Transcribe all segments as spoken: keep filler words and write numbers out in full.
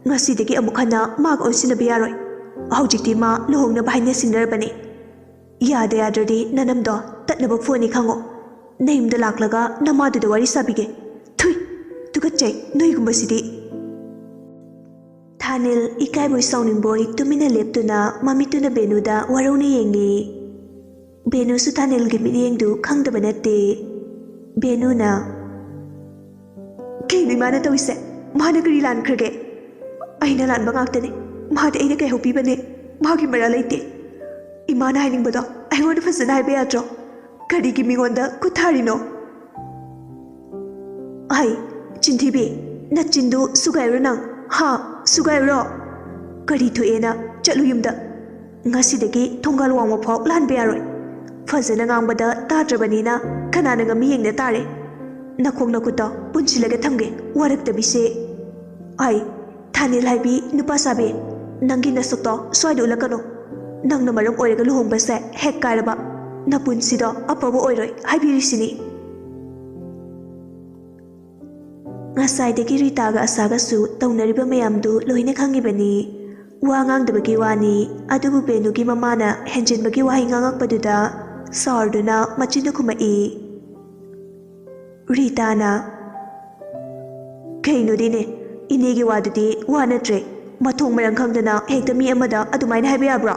ꯉꯁꯤꯗꯒꯤ ꯑꯃꯨꯛ ꯍꯟꯅ ꯃꯥꯒ ꯑꯣꯟꯁꯤꯟꯅꯕ ꯌꯥꯔꯣꯏ꯫ ꯍꯧꯖꯤꯛꯇꯤ ꯃꯥ ꯂꯨꯍꯣꯡꯅꯕ ꯍꯥꯏꯅ ꯁꯤꯡꯅꯔꯕꯅꯦ꯫ ꯌꯥꯗ ꯌꯥꯗ꯭ꯔꯗꯤ ꯅꯅꯝꯗꯣ ꯇꯠꯅꯕ ꯐꯨꯅꯤ ꯈꯪꯉꯣ꯫ ꯅꯌꯨꯝꯗ ꯂꯥꯛꯂꯒ ꯅꯃꯥꯗꯨꯗ ꯋꯥꯔꯤ ꯁꯥꯕꯤꯒꯦ꯫ ꯊꯨꯏ, ꯇꯨꯀꯠꯆꯩ ꯅꯣꯏꯒꯨꯝꯕꯁꯤꯗꯤ꯫ ꯊꯥꯅꯤꯜ ꯏꯀꯥꯏꯕꯣꯏ ꯁꯥꯎꯅꯤꯡꯕꯣꯏ ꯇꯨꯃꯤꯟꯅ ꯂꯦꯞꯇꯨꯅ ꯃꯃꯤꯠꯇꯨꯅ ꯕꯦꯅꯨꯗ ꯋꯥꯔꯧꯅ ꯌꯦꯡꯂꯤ꯫ ꯕꯦꯅꯨꯁꯨ ꯊꯥꯅꯤꯜꯒꯤ ꯃꯤꯠꯌꯦꯡꯗꯨ ꯈꯪꯗꯕ ꯅꯠꯇꯦ꯫ ꯕꯦꯅꯨꯅ, "ꯀꯩꯅꯣ ꯏꯃꯥꯅ ꯇꯧꯔꯤꯁꯦ? ꯃꯥꯅ ꯀꯔꯤ ꯂꯥꯟꯈ꯭ꯔꯒꯦ? ꯑꯩꯅ ꯂꯥꯟꯕ ꯉꯥꯛꯇꯅꯦ꯫ ꯃꯥꯗꯤ ꯑꯩꯅ ꯀꯩꯍꯧꯄꯤꯕꯅꯦ? ꯃꯥꯒꯤ ꯃꯔꯥꯜ ꯂꯩꯇꯦ꯫ ꯏꯃꯥꯅ ꯍꯥꯏꯅꯤꯡꯕꯗꯣ ꯑꯩꯉꯣꯟꯗ ꯐꯖꯅ ꯍꯥꯏꯕ ꯌꯥꯗ꯭ꯔꯣ? ꯀꯔꯤꯒꯤ ꯃꯤꯉꯣꯟꯗ ꯈꯨꯠ ꯊꯥꯔꯤꯅꯣ?" "ꯍꯩ, ꯆꯤꯟꯊꯤꯕꯤ, ꯅꯆꯤꯟꯗꯨ ꯁꯨꯒꯥꯏꯔꯣ ꯅꯪ, ꯍꯥ? ꯁꯨꯒꯥꯏꯔꯣ? ꯀꯔꯤ ꯊꯣꯛꯑꯦꯅ? ꯆꯠꯂꯨ ꯌꯨꯝꯗ꯫ ꯉꯁꯤꯗꯒꯤ ꯊꯣꯡꯒꯥꯜ ꯋꯥꯡꯃ ꯐꯥꯎ ꯂꯥꯟꯕ ꯌꯥꯔꯣꯏ꯫ ꯐꯖꯅ ꯉꯥꯡꯕꯗ ꯇꯥꯗ꯭ꯔꯕꯅꯤꯅ ꯀꯅꯥꯅ ꯉꯝꯃꯤ ꯌꯦꯡꯅ ꯇꯥꯔꯦ꯫ ꯅꯈꯣꯡ ꯅꯈꯨꯠꯇꯣ ꯄꯨꯟꯁꯤꯜꯂꯒ ꯊꯝꯒꯦ, ꯋꯥꯔꯛꯇꯕꯤꯁꯦ꯫ ꯑꯩ, ꯊꯥꯅꯤꯜ ꯍꯥꯏꯕꯤ ꯅꯨꯄꯥ ꯁꯥꯕꯤ, ꯅꯪꯒꯤ ꯅꯁꯛꯇꯣ ꯁ꯭ꯋꯥꯏꯗ ꯎꯠꯂꯛꯀꯅꯨ꯫ ꯅꯪꯅ ꯃꯔꯝ ꯑꯣꯏꯔꯒ ꯂꯨꯍꯣꯡꯕꯁꯦ ꯍꯦꯛ ꯀꯥꯏꯔꯕ, ꯅꯄꯨꯟꯁꯤꯗꯣ ꯑꯐꯕ ꯑꯣꯏꯔꯣꯏ ꯍꯥꯏꯕꯤꯔꯤꯁꯤꯅꯤ꯫" ꯉꯁꯥꯏꯗꯒꯤ ꯔꯤꯇꯥꯒ ꯑꯁꯥꯒꯁꯨ ꯇꯧꯅꯔꯤꯕ ꯃꯌꯥꯝꯗꯨ ꯂꯣꯏꯅ ꯈꯪꯉꯤꯕꯅꯤ꯫ ꯋꯥ ꯉꯥꯡꯗꯕꯒꯤ ꯋꯥꯅꯤ, ꯑꯗꯨꯕꯨ ꯕꯦꯅꯨꯒꯤ ꯃꯃꯥꯅ ꯍꯦꯟꯖꯤꯟꯕꯒꯤ ꯋꯥꯍꯩ ꯉꯥꯡꯉꯛꯄꯗꯨꯗ ꯁꯥꯎꯔꯗꯨꯅ ꯃꯆꯤꯟꯗꯨ ꯈꯨꯝꯃꯛꯏ꯫ ꯔꯤꯇꯥꯅ, "ꯀꯩꯅꯣꯗꯤꯅꯦ, ꯏꯅꯦꯒꯤ ꯋꯥꯗꯨꯗꯤ ꯋꯥ ꯅꯠꯇ꯭ꯔꯦ꯫ ꯃꯊꯣꯡ ꯃꯔꯝ ꯈꯪꯗꯅ ꯍꯦꯛꯇ ꯃꯤ ꯑꯃꯗ ꯑꯗꯨꯃꯥꯏꯅ ꯍꯥꯏꯕ ꯌꯥꯕ꯭ꯔꯣ?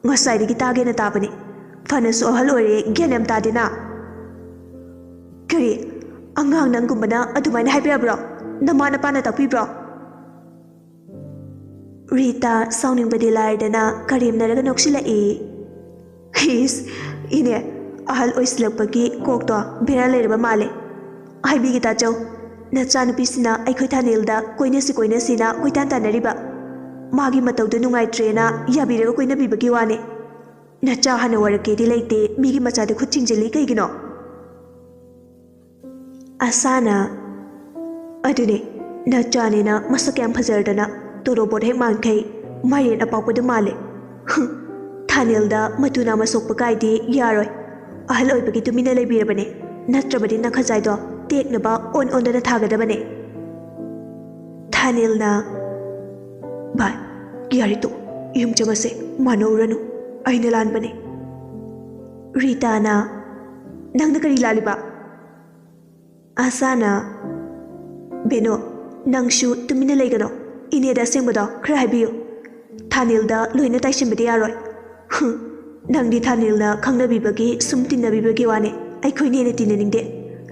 ꯉꯁꯥꯏꯗꯒꯤ ꯇꯥꯒꯦꯅ ꯇꯥꯕꯅꯦ꯫ ꯐꯅꯁꯨ ꯑꯍꯜ ꯑꯣꯏꯔꯦ, ꯒ꯭ꯌꯥꯟ ꯌꯥꯝ ꯇꯥꯗꯦꯅ꯫ ꯀꯔꯤ? ꯑꯉꯥꯡ ꯅꯪꯒꯨꯝꯕꯅ ꯑꯗꯨꯃꯥꯏꯅ ꯍꯥꯏꯕ ꯌꯥꯕ꯭ꯔꯣ? ꯅꯃꯥ ꯅꯄꯥꯅ ꯇꯥꯛꯄꯤꯕ꯭ꯔꯣ?" ꯔꯤꯇꯥ ꯁꯥꯎꯅꯤꯡꯕꯗꯤ ꯂꯥꯏꯔꯗꯅ ꯀꯔꯦꯝꯅꯔꯒ ꯅꯣꯛꯁꯤꯜꯂꯛꯏ꯫ "ꯏꯁ, ꯏꯅꯦ, ꯑꯍꯜ ꯑꯣꯏꯁꯤꯜꯂꯛꯄꯒꯤ ꯀꯣꯛꯇꯣ ꯕꯦꯔꯥ ꯂꯩꯔꯕ ꯃꯥꯜꯂꯦ꯫ ꯍꯥꯏꯕꯤꯒꯦ ꯇꯥꯆꯧ, ꯅꯆꯥꯅꯨꯄꯤꯁꯤꯅ ꯑꯩꯈꯣꯏ ꯊꯥꯅꯤꯜꯗ ꯀꯣꯏꯅꯁꯤ ꯀꯣꯏꯅꯁꯤꯅ ꯀꯣꯏꯇꯥꯟ ꯇꯥꯟꯅꯔꯤꯕ꯫ ꯃꯥꯒꯤ ꯃꯇꯧꯗꯨ ꯅꯨꯡꯉꯥꯏꯇ꯭ꯔꯦꯅ ꯌꯥꯕꯤꯔꯒ ꯀꯣꯏꯅꯕꯤꯕꯒꯤ ꯋꯥꯅꯦ꯫ ꯅꯆꯥ ꯍꯥꯟꯅ ꯋꯥꯔꯛꯀꯦꯗꯤ ꯂꯩꯇꯦ, ꯃꯤꯒꯤ ꯃꯆꯥꯗ ꯈꯨꯠ ꯆꯤꯡꯁꯤꯜꯂꯤ ꯀꯩꯒꯤꯅꯣ?" ꯑꯁꯥꯅ, "ꯑꯗꯨꯅꯦ, ꯅꯆꯥꯅꯦꯅ ꯃꯁꯛ ꯌꯥꯝ ꯐꯖꯔꯗꯅ ꯇꯣꯔꯣꯕꯣꯠ ꯍꯦꯛ ꯃꯥꯟꯈꯩ ꯃꯥꯏꯔꯦꯟ ꯑꯄꯥꯛꯄꯗꯨ ꯃꯥꯜꯂꯦ꯫ ꯍꯨꯝ, ꯊꯥꯅꯦꯜꯗ ꯃꯇꯨ ꯅꯥꯝꯃ ꯁꯣꯛꯄ ꯀꯥꯏꯗꯤ ꯌꯥꯔꯣꯏ꯫ ꯑꯍꯜ ꯑꯣꯏꯕꯒꯤ ꯇꯨꯃꯤꯟꯅ ꯂꯩꯕꯤꯔꯕꯅꯦ꯫ ꯅꯠꯇ꯭ꯔꯕꯗꯤ ꯅꯈꯖꯥꯏꯗꯣ ꯇꯦꯛꯅꯕ ꯑꯣꯟ ꯑꯣꯟꯗꯅ ꯊꯥꯒꯗꯕꯅꯦ꯫" ꯊꯥꯅꯦꯜꯅ, ꯌꯥꯔꯦ ꯇꯣꯛ, ꯌꯨꯝ ꯆꯪꯉꯁꯦ, ꯃꯥꯟꯅꯧꯔꯅꯨ, ꯑꯩꯅ ꯂꯥꯟꯕꯅꯦ꯫ ꯔꯤꯇꯥꯅ, "ꯅꯪꯅ ꯀꯔꯤ ꯂꯥꯜꯂꯤꯕ?" ꯑꯁꯥꯅ, "ꯕꯦꯅꯨ, ꯅꯪꯁꯨ ꯇꯨꯃꯤꯟꯅ ꯂꯩꯒꯅꯣ, ꯏꯅꯦꯗ ꯑꯁꯦꯡꯕꯗꯣ ꯈꯔ ꯍꯥꯏꯕꯤꯌꯨ꯫ ꯊꯥꯅꯤꯜꯗ ꯂꯣꯏꯅ ꯇꯥꯏꯁꯤꯟꯕꯗꯤ ꯌꯥꯔꯣꯏ꯫ ꯍꯨꯝ, ꯅꯪꯗꯤ ꯊꯥꯅꯤꯜꯅ ꯈꯪꯅꯕꯤꯕꯒꯤ ꯁꯨꯝ ꯇꯤꯟꯅꯕꯤꯕꯒꯤ ꯋꯥꯅꯦ, ꯑꯩꯈꯣꯏꯅ ꯍꯦꯟꯅ ꯇꯤꯟꯅꯅꯤꯡꯗꯦ꯫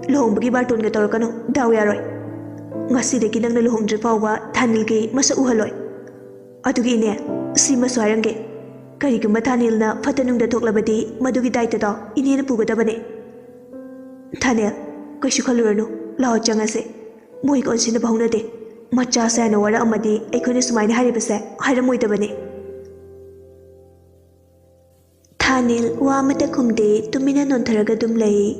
ꯂꯨꯍꯣꯡꯕꯒꯤ ꯕꯥꯔꯇꯣꯟꯒ ꯇꯧꯔꯛꯀꯅꯨ, ꯗꯥꯎ ꯌꯥꯔꯣꯏ꯫ ꯉꯁꯤꯗꯒꯤ ꯅꯪꯅ ꯂꯨꯍꯣꯡꯗ꯭ꯔꯤ ꯐꯥꯎꯕ ꯊꯥꯅꯤꯜꯒꯤ ꯃꯁꯛ ꯎꯍꯜꯂꯣꯏ꯫ ꯑꯗꯨꯒ ꯏꯅꯦ, ꯁꯤꯃꯁꯨ ꯍꯥꯏꯔꯝꯒꯦ, ꯀꯔꯤꯒꯨꯝꯕ ꯊꯥꯅꯤꯜꯅ ꯐꯠꯇ ꯅꯨꯡꯗ ꯊꯣꯛꯂꯕꯗꯤ ꯃꯗꯨꯒꯤ ꯗꯥꯏꯇꯗꯣ ꯏꯅꯦꯅ ꯄꯨꯒꯗꯕꯅꯦ꯫ ꯊꯥꯅꯤꯜ, ꯀꯩꯁꯨ ꯈꯜꯂꯨꯔꯅꯨ, ꯂꯥꯛꯑꯣ ꯆꯪꯉꯁꯦ꯫ ꯃꯣꯏꯒ ꯑꯣꯟꯁꯤꯟꯅꯕ ꯍꯧꯅꯗꯦ꯫ ꯃꯆꯥꯁꯦ ꯍꯥꯏꯅ ꯋꯥꯔꯛꯑꯝꯃꯗꯤ ꯑꯩꯈꯣꯏꯅ ꯁꯨꯃꯥꯏꯅ ꯍꯥꯏꯔꯤꯕꯁꯦ ꯍꯥꯏꯔꯝꯃꯣꯏꯗꯕꯅꯦ꯫" ꯊꯥꯅꯤꯜ ꯋꯥ ꯑꯃꯠꯇ ꯈꯨꯝꯗꯦ, ꯇꯨꯃꯤꯟꯅ ꯅꯣꯟꯊꯔꯒ ꯑꯗꯨꯝ ꯂꯩ꯫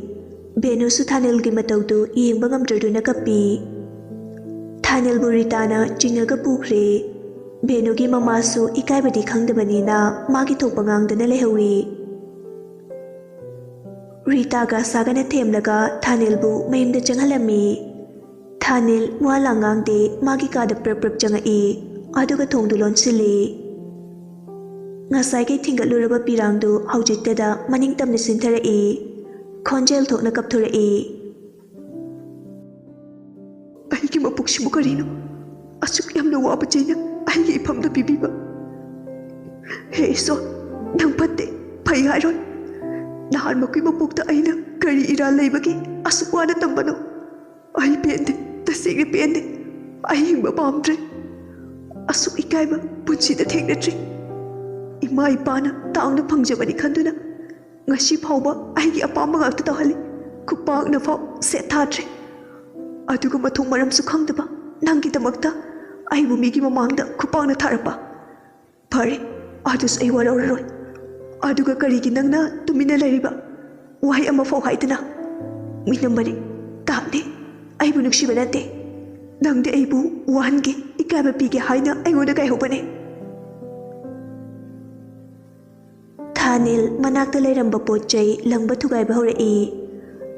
ꯕꯦꯅꯨꯁꯨ ꯊꯥꯅꯤꯜꯒꯤ ꯃꯇꯧꯗꯨ ꯌꯦꯡꯕ ꯉꯝꯗ꯭ꯔꯗꯨꯅ ꯀꯞꯄꯤ꯫ ꯊꯥꯅꯤꯜꯕꯨ ꯔꯤꯇꯥꯅ ꯆꯤꯡꯉꯒ ꯄꯨꯈ꯭ꯔꯦ꯫ ꯕꯦꯅꯨꯒꯤ ꯃꯃꯥꯁꯨ ꯏꯀꯥꯏꯕꯗꯤ ꯈꯪꯗꯕꯅꯤꯅ ꯃꯥꯒꯤ ꯊꯣꯛꯄ ꯉꯥꯡꯗꯅ ꯂꯩꯍꯧꯏ꯫ ꯔꯤꯇꯥꯒ ꯑꯁꯥꯒꯅ ꯊꯦꯝꯂꯒ ꯊꯥꯅꯤꯜꯕꯨ ꯃꯌꯨꯝꯗ ꯆꯪꯍꯜꯂꯝꯃꯤ꯫ ꯊꯥꯅꯤꯜ ꯋꯥ ꯂꯥꯡ ꯉꯥꯡꯗꯦ, ꯃꯥꯒꯤ ꯀꯥꯗ ꯄ꯭ꯔꯞ ꯄ꯭ꯔꯞ ꯆꯪꯉꯛꯏ, ꯑꯗꯨꯒ ꯊꯣꯡꯗꯨ ꯂꯣꯟꯁꯤꯜꯂꯤ꯫ ꯉꯁꯥꯏꯒꯤ ꯊꯤꯡꯒꯠꯂꯨꯔꯕ ꯄꯤꯔꯥꯡꯗꯨ ꯍꯧꯖꯤꯛꯇꯗ ꯃꯅꯤꯡ ꯇꯝꯅ ꯆꯤꯟꯊꯔꯛꯏ꯫ ꯈꯣꯟꯖꯦꯜ ꯊꯣꯛꯅ ꯀꯞꯊꯣꯔꯛꯏ꯫ "ꯑꯩꯒꯤ ꯃꯄꯣꯛꯁꯤꯕꯨ ꯀꯔꯤꯅꯣ? ꯑꯁꯨꯛ ꯌꯥꯝꯅ ꯋꯥꯕ ꯆꯩꯅ ꯑꯩꯒꯤ ꯏꯐꯝꯗ ꯄꯤꯕꯤꯕ꯫ ꯍꯦ ꯏꯁꯣꯔ, ꯅꯪ ꯐꯠꯇꯦ, ꯐꯩ ꯍꯥꯏꯔꯣꯏ꯫ ꯅꯍꯥꯟꯃꯛꯀꯤ ꯃꯄꯣꯛꯇ ꯑꯩꯅ ꯀꯔꯤ ꯏꯔꯥꯜ ꯂꯩꯕꯒꯤ ꯑꯁꯨꯛ ꯋꯥꯅ ꯇꯝꯕꯅꯣ? ꯑꯩ ꯄꯦꯟꯗꯦ, ꯇꯁꯦꯡꯅ ꯄꯦꯟꯗꯦ꯫ ꯑꯩ ꯍꯤꯡꯕ ꯄꯥꯝꯗ꯭ꯔꯦ꯫ ꯑꯁꯨꯛ ꯏꯀꯥꯏꯕ ꯄꯨꯟꯁꯤꯗ ꯊꯦꯡꯅꯗ꯭ꯔꯤ꯫ ꯏꯃꯥ ꯏꯄꯥꯅ ꯇꯥꯡꯅ ꯐꯪꯖꯕꯅꯤ ꯈꯟꯗꯨꯅ ꯉꯁꯤ ꯐꯥꯎꯕ ꯑꯩꯒꯤ ꯑꯄꯥꯝꯕ ꯉꯥꯛꯇ ꯇꯧꯍꯜꯂꯤ꯫ ꯈꯨꯄꯥꯛꯅ ꯐꯥꯎ ꯁꯦꯠ ꯊꯥꯗ꯭ꯔꯤ꯫ ꯑꯗꯨꯒ ꯃꯊꯣꯡ ꯃꯔꯝꯁꯨ ꯈꯪꯗꯕ ꯅꯪꯒꯤꯗꯃꯛꯇ ꯑꯩꯕꯨ ꯃꯤꯒꯤ ꯃꯃꯥꯡꯗ ꯈꯨꯄꯥꯛꯅ ꯊꯥꯔꯛꯄ꯫ ꯐꯔꯦ, ꯑꯗꯨꯁꯨ ꯑꯩ ꯋꯥꯔꯧꯔꯔꯣꯏ꯫ ꯑꯗꯨꯒ ꯀꯔꯤꯒꯤ ꯅꯪꯅ ꯇꯨꯃꯤꯟꯅ ꯂꯩꯔꯤꯕ? ꯋꯥꯍꯩ ꯑꯃꯐꯥꯎ ꯍꯥꯏꯗꯅ?" "ꯃꯤꯅꯝꯕꯅꯤ, ꯇꯥꯞꯅꯤ, ꯑꯩꯕꯨ ꯅꯨꯡꯁꯤꯕ ꯅꯠꯇꯦ꯫ ꯅꯪꯗꯤ ꯑꯩꯕꯨ ꯋꯥꯍꯟꯒꯦ, ꯏꯀꯥꯏꯕ ꯄꯤꯒꯦ ꯍꯥꯏꯅ ꯑꯩꯉꯣꯟꯗ ꯀꯥꯏꯍꯧꯕꯅꯦ꯫" ꯊꯥꯅꯤꯜ ꯃꯅꯥꯛꯇ ꯂꯩꯔꯝꯕ ꯄꯣꯠ ꯆꯩ ꯂꯪꯕ ꯊꯨꯒꯥꯏꯕ ꯍꯧꯔꯛꯏ꯫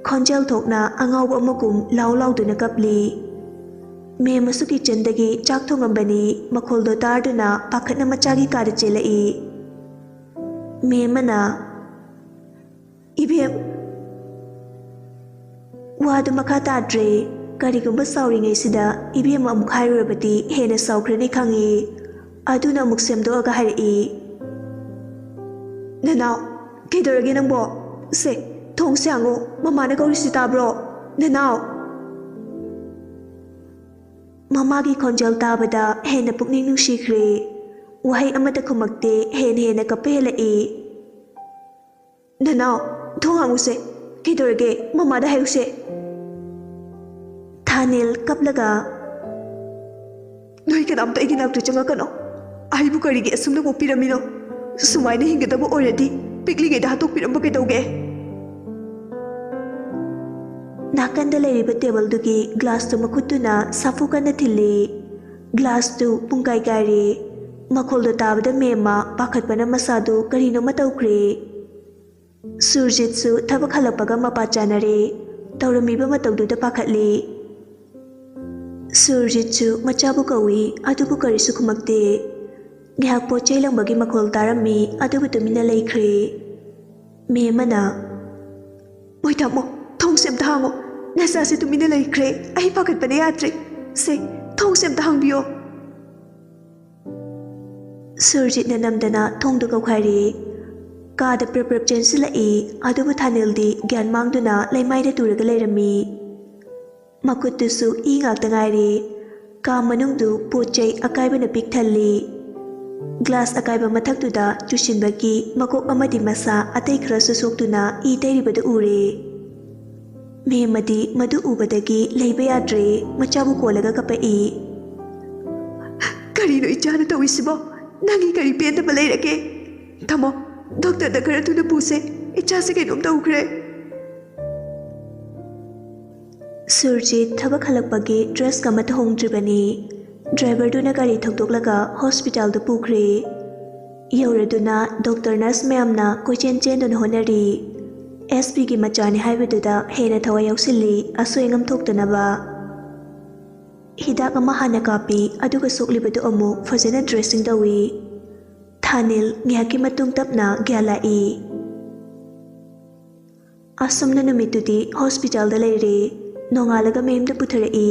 ꯈꯣꯟꯖꯦꯜ ꯊꯣꯛꯅ ꯑꯉꯥꯎꯕ ꯑꯃꯒꯨꯝ ꯂꯥꯎ ꯂꯥꯎꯗꯨꯅ ꯀꯞꯂꯤ꯫ ꯃꯦꯝ ꯑꯃꯁꯨ ꯀꯤꯠꯆꯟꯗꯒꯤ ꯆꯥꯛ ꯊꯣꯡꯉꯝꯕꯅꯤ꯫ ꯃꯈꯣꯜꯗꯣ ꯇꯥꯗꯨꯅ ꯄꯥꯈꯠꯅ ꯃꯆꯥꯒꯤ ꯀꯥꯗ ꯆꯦꯜꯂꯛꯏ꯫ ꯃꯦꯝ ꯑꯃꯅ, "ꯏꯕꯦꯝ, ꯋꯥꯗꯨ ꯃꯈꯥ ꯇꯥꯗ꯭ꯔꯦ꯫ ꯀꯔꯤꯒꯨꯝꯕ ꯁꯥꯎꯔꯤꯉꯩꯁꯤꯗ ꯏꯕꯦꯝ ꯑꯃꯨꯛ ꯍꯥꯏꯔꯨꯔꯕꯗꯤ ꯍꯦꯟꯅ ꯁꯥꯎꯈ꯭ꯔꯅꯤ ꯈꯪꯉꯤ꯫" ꯑꯗꯨꯅ ꯑꯃꯨꯛ ꯁꯦꯝꯗꯣꯛꯑꯒ ꯍꯥꯏꯔꯛꯏ, "ꯅꯅꯥꯎ, ꯀꯩꯗꯧꯔꯒꯦ ꯅꯪꯕꯣ? ꯁꯦ, ꯊꯣꯡꯁꯦ ꯍꯥꯡꯉꯣ, ꯃꯃꯥꯅ ꯀꯧꯔꯤꯁꯤ ꯇꯥꯕ꯭ꯔꯣ? ꯅꯅꯥꯎ!" ꯃꯃꯥꯒꯤ ꯈꯣꯟꯖꯦꯜ ꯇꯥꯕꯗ ꯍꯦꯟꯅ ꯄꯨꯛꯅꯤꯡ ꯅꯨꯡꯁꯤꯈ꯭ꯔꯦ꯫ ꯋꯥꯍꯩ ꯑꯃꯠꯇ ꯈꯨꯝꯃꯛꯇꯦ, ꯍꯦꯟꯅ ꯍꯦꯟꯅ ꯀꯞꯄ ꯍꯦꯜꯂꯛꯏ꯫ "ꯅꯅꯥꯎ, ꯊꯣꯡ ꯍꯥꯡꯉꯨꯁꯦ꯫ ꯀꯩꯗꯧꯔꯒꯦ? ꯃꯃꯥꯗ ꯍꯥꯏꯌꯨꯁꯦ꯫" ꯊꯥꯅꯤꯜ ꯀꯞꯂꯒ, "ꯅꯣꯏ ꯀꯅꯥꯝꯇ ꯑꯩꯒꯤ ꯅꯥꯛꯇ ꯆꯪꯉꯛꯀꯅꯣ꯫ ꯑꯩꯕꯨ ꯀꯔꯤꯒꯤ ꯑꯁꯨꯝꯅ ꯄꯣꯛꯄꯤꯔꯝꯃꯤꯅꯣ? ꯁꯨꯃꯥꯏꯅ ꯍꯤꯡꯒꯗꯕ ꯑꯣꯏꯔꯗꯤ ꯄꯤꯛꯂꯤꯉꯩꯗ ꯍꯥꯠꯇꯣꯛꯄꯤꯔꯝꯕ ꯀꯩꯗꯧꯒꯦ?" ꯅꯥꯀꯟꯗ ꯂꯩꯔꯤꯕ ꯇꯦꯕꯜꯗꯨꯒꯤ ꯒ꯭ꯂꯥꯁꯇꯨ ꯃꯈꯨꯠꯇꯨꯅ ꯁꯥꯐꯨ ꯀꯟꯅ ꯊꯤꯜꯂꯤ꯫ ꯒ꯭ꯂꯥꯁꯇꯨ ꯄꯨꯡꯀꯥꯏ ꯀꯥꯏꯔꯦ꯫ ꯃꯈꯣꯜꯗꯣ ꯇꯥꯕꯗ ꯃꯦꯝꯃ ꯄꯥꯈꯠꯄꯅ ꯃꯁꯥꯗꯨ ꯀꯔꯤꯅꯣꯃ ꯇꯧꯈ꯭ꯔꯦ꯫ ꯁꯨꯔꯖꯤꯠꯁꯨ ꯊꯕꯛ ꯍꯜꯂꯛꯄꯒ ꯃꯄꯥ ꯆꯥꯅꯔꯦ꯫ ꯇꯧꯔꯝꯃꯤꯕ ꯃꯇꯧꯗꯨꯗ ꯄꯥꯈꯠꯂꯤ꯫ ꯁꯨꯔꯖꯤꯠꯁꯨ ꯃꯆꯥꯕꯨ ꯀꯧꯏ, ꯑꯗꯨꯕꯨ ꯀꯔꯤꯁꯨ ꯈꯨꯝꯃꯛꯇꯦ꯫ ꯉꯥꯏꯍꯥꯛ ꯄꯣꯠ ꯆꯩ ꯂꯪꯕꯒꯤ ꯃꯈꯣꯜ ꯇꯥꯔꯝꯃꯤ, ꯑꯗꯨꯕꯨ ꯇꯨꯃꯤꯟꯅ ꯂꯩꯈ꯭ꯔꯦ꯫ ꯃꯦꯝ ꯑꯃꯅ, "ꯃꯣꯏ ꯊꯝꯃꯣ, ꯊꯣꯡꯁꯦ ꯑꯝꯇ ꯍꯥꯡꯉꯣ꯫ ꯅꯆꯥꯁꯦ ꯇꯨꯃꯤꯟꯅ ꯂꯩꯈ꯭ꯔꯦ꯫ ꯑꯩ ꯄꯥꯈꯠꯄꯅ ꯌꯥꯗ꯭ꯔꯦ꯫ ꯁꯦ, ꯊꯣꯡꯁꯦ ꯑꯝꯇ ꯍꯥꯡꯕꯤꯌꯣ꯫" ꯁꯨꯔꯖꯤꯠꯅ ꯅꯝꯗꯅ ꯊꯣꯡꯗꯨ ꯀꯧꯈꯥꯏꯔꯦ꯫ ꯀꯥꯗ ꯄ꯭ꯔꯞ ꯄ꯭ꯔꯞ ꯆꯦꯟꯁꯤꯜꯂꯛꯏ, ꯑꯗꯨꯕꯨ ꯊꯥꯅꯤꯜꯗꯤ ꯒ꯭ꯌꯥꯟ ꯃꯥꯡꯗꯨꯅ ꯂꯩꯃꯥꯏꯗ ꯇꯨꯔꯒ ꯂꯩꯔꯝꯃꯤ꯫ ꯃꯈꯨꯠꯇꯨꯁꯨ ꯏ ꯉꯥꯛꯇ ꯉꯥꯏꯔꯦ꯫ ꯀꯥ ꯃꯅꯨꯡꯗꯨ ꯄꯣꯠ ꯆꯩ ꯑꯀꯥꯏꯕꯅ ꯄꯤꯛ ꯊꯜꯂꯤ꯫ ꯒ꯭ꯂꯥꯁ ꯑꯀꯥꯏꯕ ꯃꯊꯛꯇꯨꯗ ꯇꯨꯁꯤꯟꯕꯒꯤ ꯃꯀꯣꯛ ꯑꯃꯗꯤ ꯃꯁꯥ ꯑꯇꯩ ꯈꯔꯁꯨ ꯁꯣꯛꯇꯨꯅ ꯏ ꯇꯩꯔꯤꯕꯗꯨ ꯎꯔꯦ꯫ ꯃꯦꯝꯃꯗꯤ ꯃꯗꯨ ꯎꯕꯗꯒꯤ ꯂꯩꯕ ꯌꯥꯗ꯭ꯔꯦ, ꯃꯆꯥꯕꯨ ꯀꯣꯜꯂꯒ ꯀꯞꯄꯛꯏ꯫ "ꯀꯔꯤꯅꯣ ꯏꯆꯥꯅ ꯇꯧꯔꯤꯁꯤꯕꯣ? ꯅꯪꯒꯤ ꯀꯔꯤ ꯄꯦꯟꯗꯕ ꯂꯩꯔꯒꯦ? ꯊꯝꯃꯣ, ꯗꯣꯛꯇꯔꯗ ꯈꯔ ꯊꯨꯅ ꯄꯨꯁꯦ꯫ ꯏꯆꯥꯁꯦ ꯀꯩꯅꯣꯝ ꯇꯧꯈ꯭ꯔꯦ꯫" ꯁꯨꯔꯖꯤꯠ ꯊꯕꯛ ꯍꯜꯂꯛꯄꯒꯤ ꯗ꯭ꯔꯦꯁꯀ ꯑꯃꯠꯇ ꯍꯣꯡꯗ꯭ꯔꯤꯕꯅꯤ꯫ ꯗ꯭ꯔꯥꯏꯚꯔꯗꯨꯅ ꯒꯥꯔꯤ ꯊꯧꯗꯣꯛꯂꯒ ꯍꯣꯁꯄꯤꯇꯥꯜꯗ ꯄꯨꯈ꯭ꯔꯦ꯫ ꯌꯧꯔꯗꯨꯅ ꯗꯣꯛꯇꯔ ꯅꯔꯁ ꯃꯌꯥꯝꯅ ꯀꯣꯏꯆꯦꯟ ꯆꯦꯟꯗꯨꯅ ꯍꯣꯠꯅꯔꯤ꯫ ꯑꯦꯁ ꯄꯤꯒꯤ ꯃꯆꯥꯅꯤ ꯍꯥꯏꯕꯗꯨꯗ ꯍꯦꯟꯅ ꯊꯋꯥꯏ ꯌꯥꯎꯁꯤꯜꯂꯤ, ꯑꯁꯣꯏ ꯑꯉꯥꯝ ꯊꯣꯛꯇꯅꯕ꯫ ꯍꯤꯗꯥꯛ ꯑꯃ ꯍꯥꯟꯅ ꯀꯥꯞꯄꯤ, ꯑꯗꯨꯒ ꯁꯣꯛꯂꯤꯕꯗꯨ ꯑꯃꯨꯛ ꯐꯖꯅ dressing ꯇꯧꯏ꯫ ꯊꯥꯅꯤꯜ ꯉꯥꯏꯍꯥꯛꯀꯤ ꯃꯇꯨꯡ ꯇꯞꯅ ꯒ꯭ꯌꯥꯟ ꯂꯥꯛꯏ꯫ ꯑꯁꯨꯝꯅ ꯅꯨꯃꯤꯠꯇꯨꯗꯤ hospitalꯗ ꯂꯩꯔꯦ꯫ ꯅꯣꯡꯉꯥꯜꯂꯒ ꯃꯌꯨꯝꯗ ꯄꯨꯊꯔꯛꯏ꯫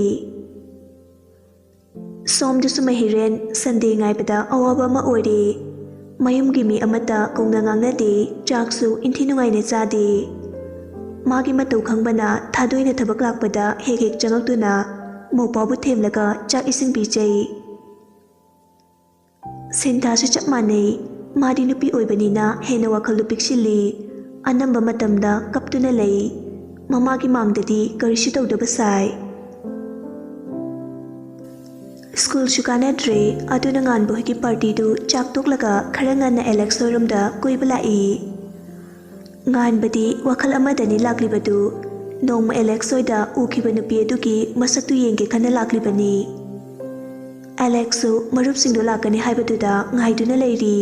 ꯁꯣꯝꯗꯁꯨ ꯃꯍꯤꯔꯦꯟ Sunday ꯉꯥꯏꯕꯗ ꯑꯋꯥꯕ ꯑꯃ ꯑꯣꯏꯔꯦ꯫ ꯃꯌꯨꯝꯒꯤ ꯃꯤ ꯑꯃꯠꯇ ꯀꯧꯅ ꯉꯥꯡꯅꯗꯦ, ꯆꯥꯛꯁꯨ ꯏꯟꯊꯤ ꯅꯨꯡꯉꯥꯏꯅ ꯆꯥꯗꯦ꯫ ꯃꯥꯒꯤ ꯃꯇꯧ ꯈꯪꯕꯅ ꯊꯥꯗꯣꯏꯅ ꯊꯕꯛ ꯂꯥꯛꯄꯗ ꯍꯦꯛ ꯍꯦꯛ ꯆꯪꯉꯛꯇꯨꯅ ꯃꯧꯄꯥꯕꯨ ꯊꯦꯝꯂꯒ ꯆꯥꯛ ꯏꯁꯤꯡ ꯄꯤꯖꯩ꯫ ꯁꯤꯟꯊꯥꯁꯨ ꯆꯞ ꯃꯥꯟꯅꯩ꯫ ꯃꯥꯗꯤ ꯅꯨꯄꯤ ꯑꯣꯏꯕꯅꯤꯅ ꯍꯦꯟꯅ ꯋꯥꯈꯜꯗꯨ ꯄꯤꯛꯁꯤꯜꯂꯤ꯫ ꯑꯅꯝꯕ ꯃꯇꯝꯗ ꯀꯞꯇꯨꯅ ꯂꯩ꯫ ꯃꯃꯥꯒꯤ ꯃꯥꯡꯗꯗꯤ ꯀꯔꯤꯁꯨ ꯇꯧꯗꯕ ꯁꯥꯏ꯫ ꯁ꯭ꯀꯨꯜꯁꯨ ꯀꯥꯟꯅꯗ꯭ꯔꯦ꯫ ꯑꯗꯨꯅ ꯉꯥꯟꯕ ꯍꯣꯏꯒꯤ partyꯗꯨ ꯆꯥꯛ ꯇꯣꯛꯂꯒ ꯈꯔ ꯉꯟꯅ ꯑꯦꯂꯦꯛꯁ ꯍꯣꯏꯔꯣꯝꯗ ꯀꯣꯏꯕ ꯂꯥꯛꯏ꯫ ꯉꯥꯟꯕꯗꯤ ꯋꯥꯈꯜ ꯑꯃꯗꯅꯤ ꯂꯥꯛꯂꯤꯕꯗꯨ꯫ ꯅꯣꯡꯃ ꯑꯦꯂꯦꯛꯁ ꯍꯣꯏꯗ ꯎꯈꯤꯕ ꯅꯨꯄꯤ ꯑꯗꯨꯒꯤ ꯃꯁꯛꯇꯨ ꯌꯦꯡꯒꯦ ꯈꯟꯅ ꯂꯥꯛꯂꯤꯕꯅꯤ꯫ ꯑꯦꯂꯦꯛꯁꯁꯨ ꯃꯔꯨꯞꯁꯤꯡꯗꯨ ꯂꯥꯛꯀꯅꯤ ꯍꯥꯏꯕꯗꯨꯗ ꯉꯥꯏꯗꯨꯅ ꯂꯩꯔꯤ꯫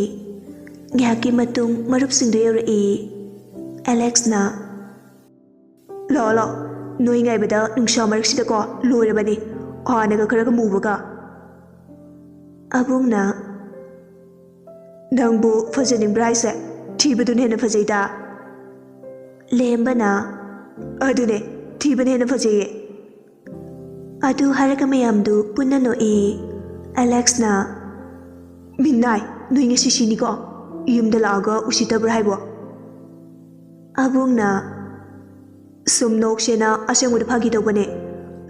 ꯉꯥꯏꯍꯥꯛꯀꯤ ꯃꯇꯨꯡ ꯃꯔꯨꯞꯁꯤꯡꯗꯨ ꯌꯧꯔꯛꯏ꯫ ꯑꯦꯂꯦꯛꯁꯅ, "ꯂꯥꯛꯑꯣ, ꯂꯥꯛꯑꯣ, ꯅꯣꯏ ꯉꯥꯏꯕꯗ ꯅꯨꯡꯁꯥ ꯃꯔꯛꯁꯤꯗꯀꯣ ꯂꯣꯏꯔꯕꯅꯤ, ꯍꯥꯟꯅꯒ ꯈꯔꯒ ꯃꯨꯕꯒ꯫" ꯑꯕꯨꯡꯅ, "ꯅꯪꯕꯨ ꯐꯖꯅꯤꯡꯕ꯭ꯔꯥ ꯍꯥꯏꯁꯦ? ꯊꯤꯕꯗꯨꯅ ꯍꯦꯟꯅ ꯐꯖꯩꯗ꯫" ꯂꯦꯝꯕꯅ, "ꯑꯗꯨꯅꯦ, ꯊꯤꯕꯅ ꯍꯦꯟꯅ ꯐꯖꯩꯌꯦ꯫" ꯑꯗꯨ ꯍꯥꯏꯔꯒ ꯃꯌꯥꯝꯗꯨ ꯄꯨꯟꯅ ꯅꯣꯛꯏ꯫ ꯑꯦꯂꯦꯛꯁꯅ, "ꯃꯤꯅꯥꯏ, ꯅꯣꯏ ꯉꯁꯤ ꯁꯤꯅꯤꯀꯣ, ꯌꯨꯝꯗ ꯂꯥꯛꯑꯒ ꯎꯁꯤꯠꯇꯕ꯭ꯔꯥ ꯍꯥꯏꯕꯣ?" ꯑꯕꯨꯡꯅ, "ꯁꯨꯝ ꯅꯣꯛꯁꯦꯅ ꯑꯁꯦꯡꯕꯗ ꯐꯥꯒꯤ ꯇꯧꯕꯅꯦ꯫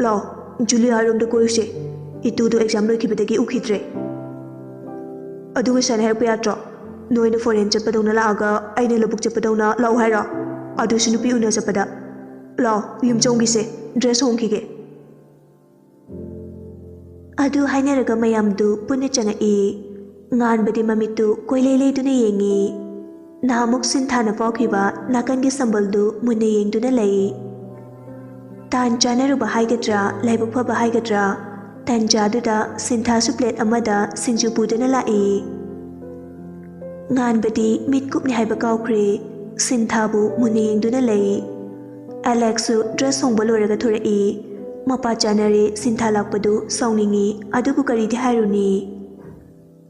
ꯂꯥꯛꯑꯣ, ꯖꯨꯂꯤꯌꯥꯔꯣꯝꯗ ꯀꯣꯏꯔꯨꯁꯦ꯫ ꯏꯇꯨꯗꯣ exam ꯂꯣꯏꯈꯤꯕꯗꯒꯤ ꯎꯈꯤꯗ꯭ꯔꯦ꯫ ꯑꯗꯨ ꯉꯁꯥꯏꯅ ꯍꯥꯏꯔꯛꯄ ꯌꯥꯗ꯭ꯔꯣ? ꯅꯣꯏꯅ foreign ꯆꯠꯄꯗꯧꯅ ꯂꯥꯛꯑꯒ ꯑꯩꯅ ꯂꯧꯕꯨꯛ ꯆꯠꯄꯗꯧꯅ ꯂꯥꯛꯑꯣ ꯍꯥꯏꯔꯣ? ꯑꯗꯨꯁꯨ ꯅꯨꯄꯤ ꯎꯅ ꯆꯠꯄꯗ꯫ ꯂꯥꯛꯑꯣ, ꯌꯨꯝ ꯆꯪꯈꯤꯁꯦ, dress ꯍꯣꯡꯈꯤꯒꯦ꯫" ꯑꯗꯨ ꯍꯥꯏꯅꯔꯒ ꯃꯌꯥꯝꯗꯨ ꯄꯨꯟꯅ ꯆꯪꯉꯛꯏ꯫ ꯉꯥꯟꯕꯗꯤ ꯃꯃꯤꯠꯇꯨ ꯀꯣꯏꯂꯩ ꯂꯩꯗꯨꯅ ꯌꯦꯡꯉꯤ꯫ ꯅꯍꯥꯟꯃꯨꯛ ꯁꯤꯟꯊꯥꯅ ꯐꯥꯎꯈꯤꯕ ꯅꯥꯀꯟꯒꯤ ꯁꯝꯕꯜꯗꯨ ꯃꯨꯟꯅ ꯌꯦꯡꯗꯨꯅ ꯂꯩ꯫ ꯇꯥꯟ ꯆꯥꯅꯔꯨꯕ ꯍꯥꯏꯒꯗ꯭ꯔꯥ, ꯂꯥꯏꯕꯛ ꯐꯕ ꯍꯥꯏꯒꯗ꯭ꯔꯥ, ꯇꯥꯟꯖꯥꯗꯨꯗ ꯁꯤꯟꯊꯥꯁꯨ plate ꯑꯃꯗ ꯁꯤꯡꯖꯨ ꯄꯨꯗꯨꯅ ꯂꯥꯛꯏ꯫ ꯉꯥꯟꯕꯗꯤ ꯃꯤꯠ ꯀꯨꯞꯅꯤ ꯍꯥꯏꯕ ꯀꯥꯎꯈ꯭ꯔꯦ꯫ ꯁꯤꯟꯊꯥꯕꯨ ꯃꯨꯟꯅ ꯌꯦꯡꯗꯨꯅ ꯂꯩ꯫ ꯑꯦꯂꯦꯛꯁꯁꯨ dress ꯍꯣꯡꯕ ꯂꯣꯏꯔꯒ ꯊꯣꯔꯛꯏ꯫ ꯃꯄꯥ ꯆꯥꯅꯔꯦ ꯁꯤꯟꯊꯥ ꯂꯥꯛꯄꯗꯨ ꯁꯥꯎꯅꯤꯡꯉꯤ, ꯑꯗꯨꯕꯨ ꯀꯔꯤꯗꯤ ꯍꯥꯏꯔꯨꯅꯤ?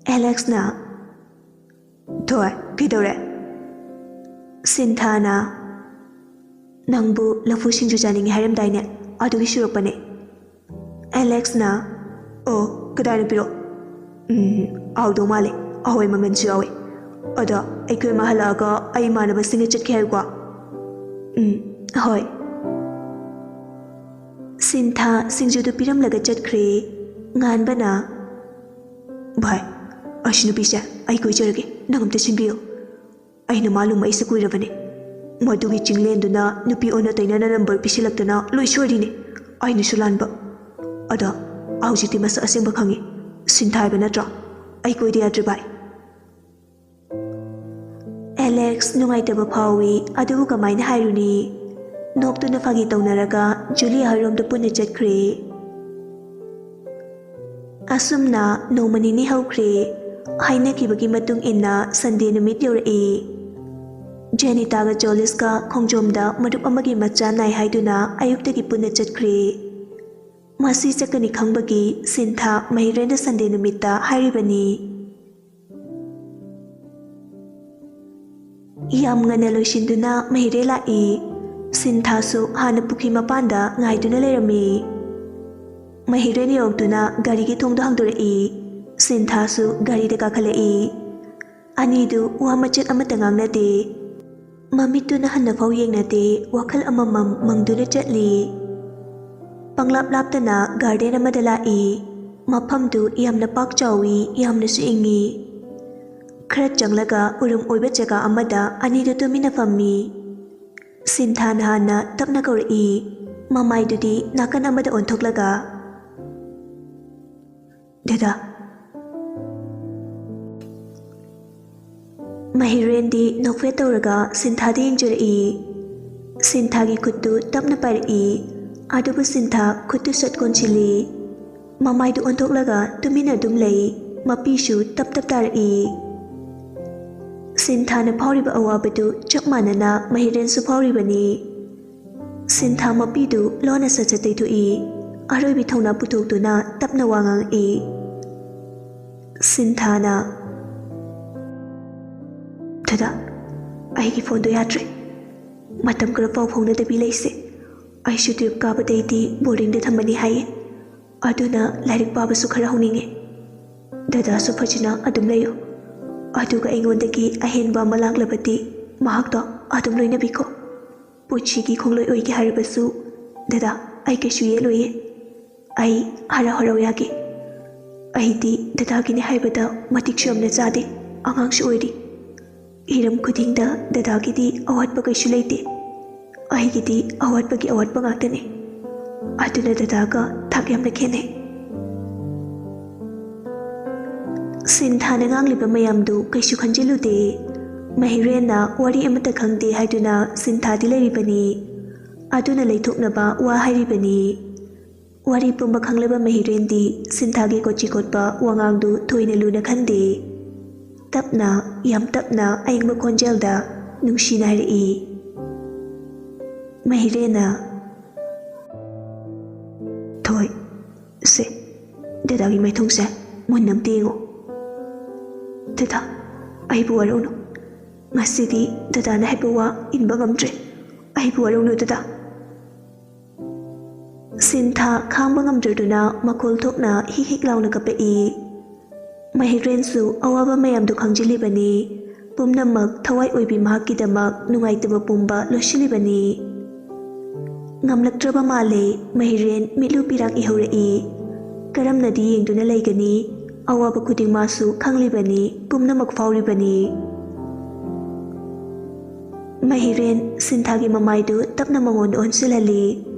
ꯑꯦꯂꯦꯛꯁꯅ, "ꯊꯣꯏ, ꯀꯩꯗꯧꯔꯦ?" ꯁꯤꯟꯊꯥꯅ, "ꯅꯪꯕꯨ ꯂꯐꯨ ꯁꯤꯡꯖꯨ ꯆꯥꯅꯤꯡꯉꯤ ꯍꯥꯏꯔꯝꯗꯥꯏꯅꯦ, ꯑꯗꯨꯒꯤ ꯁꯨꯔꯛꯄꯅꯦ꯫" ꯑꯦꯂꯦꯛꯁꯅ, "ꯑꯣ, ꯀꯗꯥꯏꯗ ꯄꯤꯔꯛꯑꯣ?" "ꯎꯝ, ꯍꯥꯎꯗꯧ ꯃꯥꯜꯂꯦ, ꯑꯍꯣꯏ, ꯃꯃꯜꯁꯨ ꯌꯥꯎꯋꯦ꯫ ꯑꯗꯣ ꯑꯩꯈꯣꯏ ꯑꯃ ꯍꯜꯂꯛꯑꯒ ꯑꯩ ꯏꯃꯥꯟꯅꯕꯁꯤꯡꯒ ꯆꯠꯀꯦ ꯍꯥꯏꯌꯨꯀꯣ꯫" "ꯎꯝ, ꯍꯣꯏ꯫" ꯁꯤꯟꯊꯥ ꯁꯤꯡꯖꯨꯗꯨ ꯄꯤꯔꯝꯂꯒ ꯆꯠꯈ꯭ꯔꯦ꯫ ꯉꯥꯟꯕꯅ, "ꯚꯥꯏ, ꯑꯁꯤ ꯅꯨꯄꯤꯁꯦ ꯑꯩ ꯀꯣꯏꯖꯔꯒꯦ, ꯅꯪ ꯑꯝꯇ ꯁꯤꯟꯕꯤꯌꯨ꯫ ꯑꯩꯅ ꯃꯥ ꯂꯨꯝꯃꯛꯏꯁꯦ ꯀꯨꯏꯔꯕꯅꯦ꯫ ꯃꯗꯨꯒꯤ ꯆꯤꯡꯂꯦꯟꯗꯨꯅ ꯅꯨꯄꯤ ꯑꯣꯟꯅ ꯇꯩꯅꯅ ꯅꯝꯕꯔ ꯄꯤꯁꯤꯜꯂꯛꯇꯅ ꯂꯣꯏ ꯁꯣꯏꯔꯤꯅꯦ꯫ ꯑꯩꯅꯁꯨ ꯂꯥꯟꯕ꯫ ꯑꯗꯣ ꯍꯧꯖꯤꯛꯇꯤ ꯃꯁꯛ ꯑꯁꯦꯡꯕ ꯈꯪꯉꯤ꯫ ꯁꯤꯟꯊꯥ ꯍꯥꯏꯕ ꯅꯠꯇ꯭ꯔꯣ? ꯑꯩ ꯀꯣꯏꯗ ꯌꯥꯗ꯭ꯔꯦ ꯚꯥꯏ꯫" ꯑꯦꯂꯦꯛꯁ ꯅꯨꯡꯉꯥꯏꯇꯕ ꯐꯥꯎꯏ, ꯑꯗꯨꯕꯨ ꯀꯃꯥꯏꯅ ꯍꯥꯏꯔꯨꯅꯤ? ꯅꯣꯛꯇꯨꯅ ꯐꯥꯒꯤ ꯇꯧꯅꯔꯒ ꯖꯨꯂꯤꯌꯥ ꯍꯣꯏꯔꯣꯝꯗ ꯄꯨꯟꯅ ꯆꯠꯈ꯭ꯔꯦ꯫ ꯑꯁꯨꯝꯅ ꯅꯣꯡꯃ ꯅꯤꯅꯤ ꯍꯧꯈ꯭ꯔꯦ꯫ ꯍꯥꯏꯅꯈꯤꯕꯒꯤ ꯃꯇꯨꯡ ꯏꯟꯅ ꯁꯟꯗꯦ ꯅꯨꯃꯤꯠ ꯌꯧꯔꯛꯏ꯫ ꯖꯦꯅꯤꯇꯥꯒ ꯖꯣꯂꯤꯁꯀ ꯈꯣꯡꯖꯣꯝꯗ ꯃꯔꯨꯞ ꯑꯃꯒꯤ ꯃꯆꯥ ꯅꯥꯏ ꯍꯥꯏꯗꯨꯅ ꯑꯌꯨꯛꯇꯒꯤ ꯄꯨꯟꯅ ꯆꯠꯈ꯭ꯔꯦ꯫ ꯃꯁꯤ ꯆꯠꯀꯅꯤ ꯈꯪꯕꯒꯤ ꯁꯤꯟꯊꯥ ꯃꯍꯤꯔꯦꯟꯗ ꯁꯟꯗꯦ ꯅꯨꯃꯤꯠꯇ ꯍꯥꯏꯔꯤꯕꯅꯤ꯫ ꯌꯥꯝ ꯉꯟꯅ ꯂꯣꯏꯁꯤꯟꯗꯨꯅ ꯃꯍꯤꯔꯦ ꯂꯥꯛꯏ꯫ ꯁꯤꯟꯊꯥꯁꯨ ꯍꯥꯟꯅ ꯄꯨꯈ꯭ꯔꯤ ꯃꯄꯥꯟꯗ ꯉꯥꯏꯗꯨꯅ ꯂꯩꯔꯝꯃꯤ꯫ ꯃꯍꯤꯔꯦꯟ ꯌꯧꯔꯛꯇꯨꯅ ꯒꯥꯔꯤꯒꯤ ꯊꯣꯡꯗꯣ ꯍꯥꯡꯗꯣꯔꯛꯏ꯫ ꯁꯤꯟꯊꯥꯁꯨ ꯒꯥꯔꯤꯗ ꯀꯥꯈꯠꯂꯛꯏ꯫ ꯑꯅꯤꯗꯨ ꯋꯥ ꯃꯆꯦꯠ ꯑꯃꯠꯇ ꯉꯥꯡꯅꯗꯦ꯫ ꯃꯃꯤꯠꯇꯨꯅ ꯍꯟꯅꯐꯥꯎ ꯌꯦꯡꯅꯗꯦ, ꯋꯥꯈꯜ ꯑꯃꯃꯝ ꯃꯪꯗꯨꯅ ꯆꯠꯂꯤ꯫ ꯄꯪꯂꯥꯞ ꯂꯥꯞꯇꯅ ꯒꯥꯔꯗꯦꯟ ꯑꯃꯗ ꯂꯥꯛꯏ꯫ ꯃꯐꯝꯗꯨ ꯌꯥꯝꯅ ꯄꯥꯛ ꯆꯥꯎꯏ, ꯌꯥꯝꯅꯁꯨ ꯏꯪꯉꯤ꯫ ꯈꯔ ꯆꯪꯂꯒ ꯎꯔꯨꯝ ꯑꯣꯏꯕ ꯖꯒꯥ ꯑꯃꯗ ꯑꯅꯤꯗꯨ ꯇꯨꯃꯤꯟꯅ ꯐꯝꯃꯤ꯫ ꯁꯤꯟꯊꯥꯅ ꯍꯥꯟꯅ ꯇꯞꯅ ꯀꯧꯔꯛꯏ, ꯃꯃꯥꯏꯗꯨꯗꯤ ꯅꯥꯀꯟ ꯑꯃꯗ ꯑꯣꯟꯊꯣꯛꯂꯒ, "ꯗꯦꯗꯥ꯫" ꯃꯍꯤꯔꯦꯟꯗꯤ ꯅꯣꯛꯐꯦꯠ ꯇꯧꯔꯒ ꯁꯤꯟꯊꯥꯗ ꯌꯦꯡꯖꯔꯛꯏ꯫ ꯁꯤꯟꯊꯥꯒꯤ ꯈꯨꯠꯇꯨ ꯇꯞꯅ ꯄꯥꯏꯔꯛꯏ, ꯑꯗꯨꯕꯨ ꯁꯤꯟꯊꯥ ꯈꯨꯠꯇꯨ ꯁꯠ ꯀꯣꯟꯁꯤꯜꯂꯤ꯫ ꯃꯃꯥꯏꯗꯨ ꯑꯣꯟꯊꯣꯛꯂꯒ ꯇꯨꯃꯤꯟꯅ ꯑꯗꯨꯝ ꯂꯩ, ꯃꯄꯤꯁꯨ ꯇꯞ ꯇꯞ ꯇꯥꯔꯛꯏ꯫ ꯁꯤꯟꯊꯥꯅ ꯐꯥꯎꯔꯤꯕ ꯑꯋꯥꯕꯗꯨ ꯆꯞ ꯃꯥꯟꯅꯅ ꯃꯍꯤꯔꯦꯟꯁꯨ ꯐꯥꯎꯔꯤꯕꯅꯤ꯫ ꯁꯤꯟꯊꯥ ꯃꯄꯤꯗꯨ ꯂꯣꯟꯅ ꯁꯠ ꯁꯠ ꯇꯩꯊꯣꯛꯏ꯫ ꯑꯔꯣꯏꯕꯤ ꯊꯧꯅꯥ ꯄꯨꯊꯣꯛꯇꯨꯅ ꯇꯞꯅ ꯋꯥ ꯉꯥꯡꯉꯛꯏ꯫ ꯁꯤꯟꯊꯥꯅ, "ꯗꯗꯥ, ꯑꯩꯒꯤ ꯐꯣꯟꯗꯣ ꯌꯥꯗ꯭ꯔꯦ꯫ ꯃꯇꯝ ꯈꯔ ꯄꯥꯎ ꯐꯥꯎꯅꯗꯕꯤ ꯂꯩꯁꯦ꯫ ꯑꯩꯁꯨ ꯇꯨꯌꯦꯜꯞ ꯀꯥꯕꯗꯩꯗꯤ ꯕꯣꯔꯗꯤꯡꯗ ꯊꯝꯃꯅꯤ ꯍꯥꯏꯌꯦ꯫ ꯑꯗꯨꯅ ꯂꯥꯏꯔꯤꯛ ꯄꯥꯕꯁꯨ ꯈꯔ ꯍꯧꯅꯤꯡꯉꯦ꯫ ꯗꯗꯥꯁꯨ ꯐꯖꯅ ꯑꯗꯨꯝ ꯂꯩꯌꯨ꯫ ꯑꯗꯨꯒ ꯑꯩꯉꯣꯟꯗꯒꯤ ꯑꯍꯦꯟꯕ ꯑꯃ ꯂꯥꯛꯂꯕꯗꯤ ꯃꯍꯥꯛꯇꯣ ꯑꯗꯨꯝ ꯂꯣꯏꯅꯕꯤꯈꯣ꯫ ꯄꯨꯟꯁꯤꯒꯤ ꯈꯣꯡꯂꯣꯏ ꯑꯣꯏꯒꯦ ꯍꯥꯏꯔꯕꯁꯨ ꯗꯗꯥ, ꯑꯩ ꯀꯩꯁꯨ ꯌꯦꯠꯂꯣꯏꯌꯦ꯫ ꯑꯩ ꯍꯔꯥꯎ ꯍꯔꯥꯎ ꯌꯥꯒꯦ꯫ ꯑꯩꯗꯤ ꯗꯗꯥꯒꯤꯅꯦ ꯍꯥꯏꯕꯗ ꯃꯇꯤꯛꯁꯨ ꯌꯥꯝꯅ ꯆꯥꯗꯦ, ꯑꯉꯥꯡꯁꯨ ꯑꯣꯏꯔꯤ꯫ ꯍꯤꯔꯝ ꯈꯨꯗꯤꯡꯗ ꯗꯗꯥꯒꯤꯗꯤ ꯑꯋꯥꯠꯄ ꯀꯩꯁꯨ ꯂꯩꯇꯦ꯫ ꯑꯩꯒꯤꯗꯤ ꯑꯋꯥꯠꯄꯒꯤ ꯑꯋꯥꯠꯄ ꯉꯥꯛꯇꯅꯤ꯫ ꯑꯗꯨꯅ ꯗꯗꯥꯒ ꯊꯥꯛ ꯌꯥꯝꯅ ꯈꯦꯠꯅꯩ꯫" ꯁꯤꯟꯊꯥꯅ ꯉꯥꯡꯂꯤꯕ ꯃꯌꯥꯝꯗꯨ ꯀꯩꯁꯨ ꯈꯟꯖꯤꯜꯂꯨꯗꯦ꯫ ꯃꯍꯤꯔꯦꯟꯅ ꯋꯥꯔꯤ ꯑꯃꯠꯇ ꯈꯪꯗꯦ ꯍꯥꯏꯗꯨꯅ ꯁꯤꯟꯊꯥꯗꯤ ꯂꯩꯔꯤꯕꯅꯤ꯫ ꯑꯗꯨꯅ ꯂꯩꯊꯣꯛꯅꯕ ꯋꯥ ꯍꯥꯏꯔꯤꯕꯅꯤ꯫ ꯋꯥꯔꯤ ꯄꯨꯝꯕ ꯈꯪꯂꯕ ꯃꯍꯤꯔꯦꯟꯗꯤ ꯁꯤꯟꯊꯥꯒꯤ ꯀꯣꯆꯤ ꯀꯣꯠꯄ ꯋꯥꯉꯥꯡꯗꯨ ꯊꯣꯏꯅ ꯂꯨꯅ ꯈꯟꯗꯦ꯫ ꯇꯞꯅ, ꯌꯥꯝ ꯇꯞꯅ ꯑꯌꯤꯡꯕ ꯈꯣꯟꯖꯦꯜꯗ ꯅꯨꯡꯁꯤꯅ ꯍꯥꯏꯔꯛꯏ꯫ ꯃꯍꯤꯔꯦꯟꯅ, "ꯊꯣꯏ, ꯁꯦ, ꯗꯗꯥꯒꯤ ꯃꯥꯏꯊꯣꯡꯁꯦ ꯃꯨꯟꯅ ꯑꯝꯇ ꯌꯦꯡꯉꯣ꯫ ꯗꯗꯥ, ꯑꯩꯕꯨ ꯋꯥꯔꯧꯅꯨ꯫ ꯉꯁꯤꯗꯤ ꯗꯗꯥꯅ ꯍꯥꯏꯕ ꯋꯥ ꯏꯟꯕ ꯉꯝꯗ꯭ꯔꯦ꯫ ꯑꯩꯕꯨ ꯋꯥꯔꯧꯅꯨ ꯗꯗꯥ꯫" ꯁꯤꯟꯊꯥ ꯈꯥꯡꯕ ꯉꯝꯗ꯭ꯔꯗꯨꯅ ꯃꯈꯣꯜ ꯊꯣꯛꯅ ꯍꯤꯛ ꯍꯤꯛ ꯂꯥꯎꯅ ꯀꯞꯄꯛꯏ꯫ ꯃꯍꯤꯔꯦꯟꯁꯨ ꯑꯋꯥꯕ ꯃꯌꯥꯝꯗꯨ ꯈꯪꯖꯤꯜꯂꯤꯕꯅꯤ꯫ ꯄꯨꯝꯅꯃꯛ ꯊꯋꯥꯏ ꯑꯣꯏꯕꯤ ꯃꯍꯥꯛꯀꯤꯗꯃꯛ ꯅꯨꯡꯉꯥꯏꯇꯕ ꯄꯨꯝꯕ ꯂꯣꯏꯁꯤꯜꯂꯤꯕꯅꯤ꯫ ꯉꯝꯂꯛꯇ꯭ꯔꯕ ꯃꯥꯜꯂꯦ꯫ ꯃꯍꯤꯔꯦꯟ ꯃꯤꯠꯂꯨ ꯄꯤꯔꯥꯡ ꯏꯍꯧꯔꯛꯏ꯫ ꯀꯔꯝꯅꯗꯤ ꯌꯦꯡꯗꯨꯅ ꯂꯩꯒꯅꯤ? ꯑꯋꯥꯕ ꯈꯨꯗꯤꯡ ꯃꯥꯁꯨ ꯈꯪꯂꯤꯕꯅꯤ, ꯄꯨꯝꯅꯃꯛ ꯐꯥꯎꯔꯤꯕꯅꯤ꯫ ꯃꯍꯤꯔꯦꯟ ꯁꯤꯟꯊꯥꯒꯤ ꯃꯃꯥꯏꯗꯨ ꯇꯞꯅ ꯃꯉꯣꯟꯗ ꯑꯣꯟꯁꯤꯜꯍꯜꯂꯤ꯫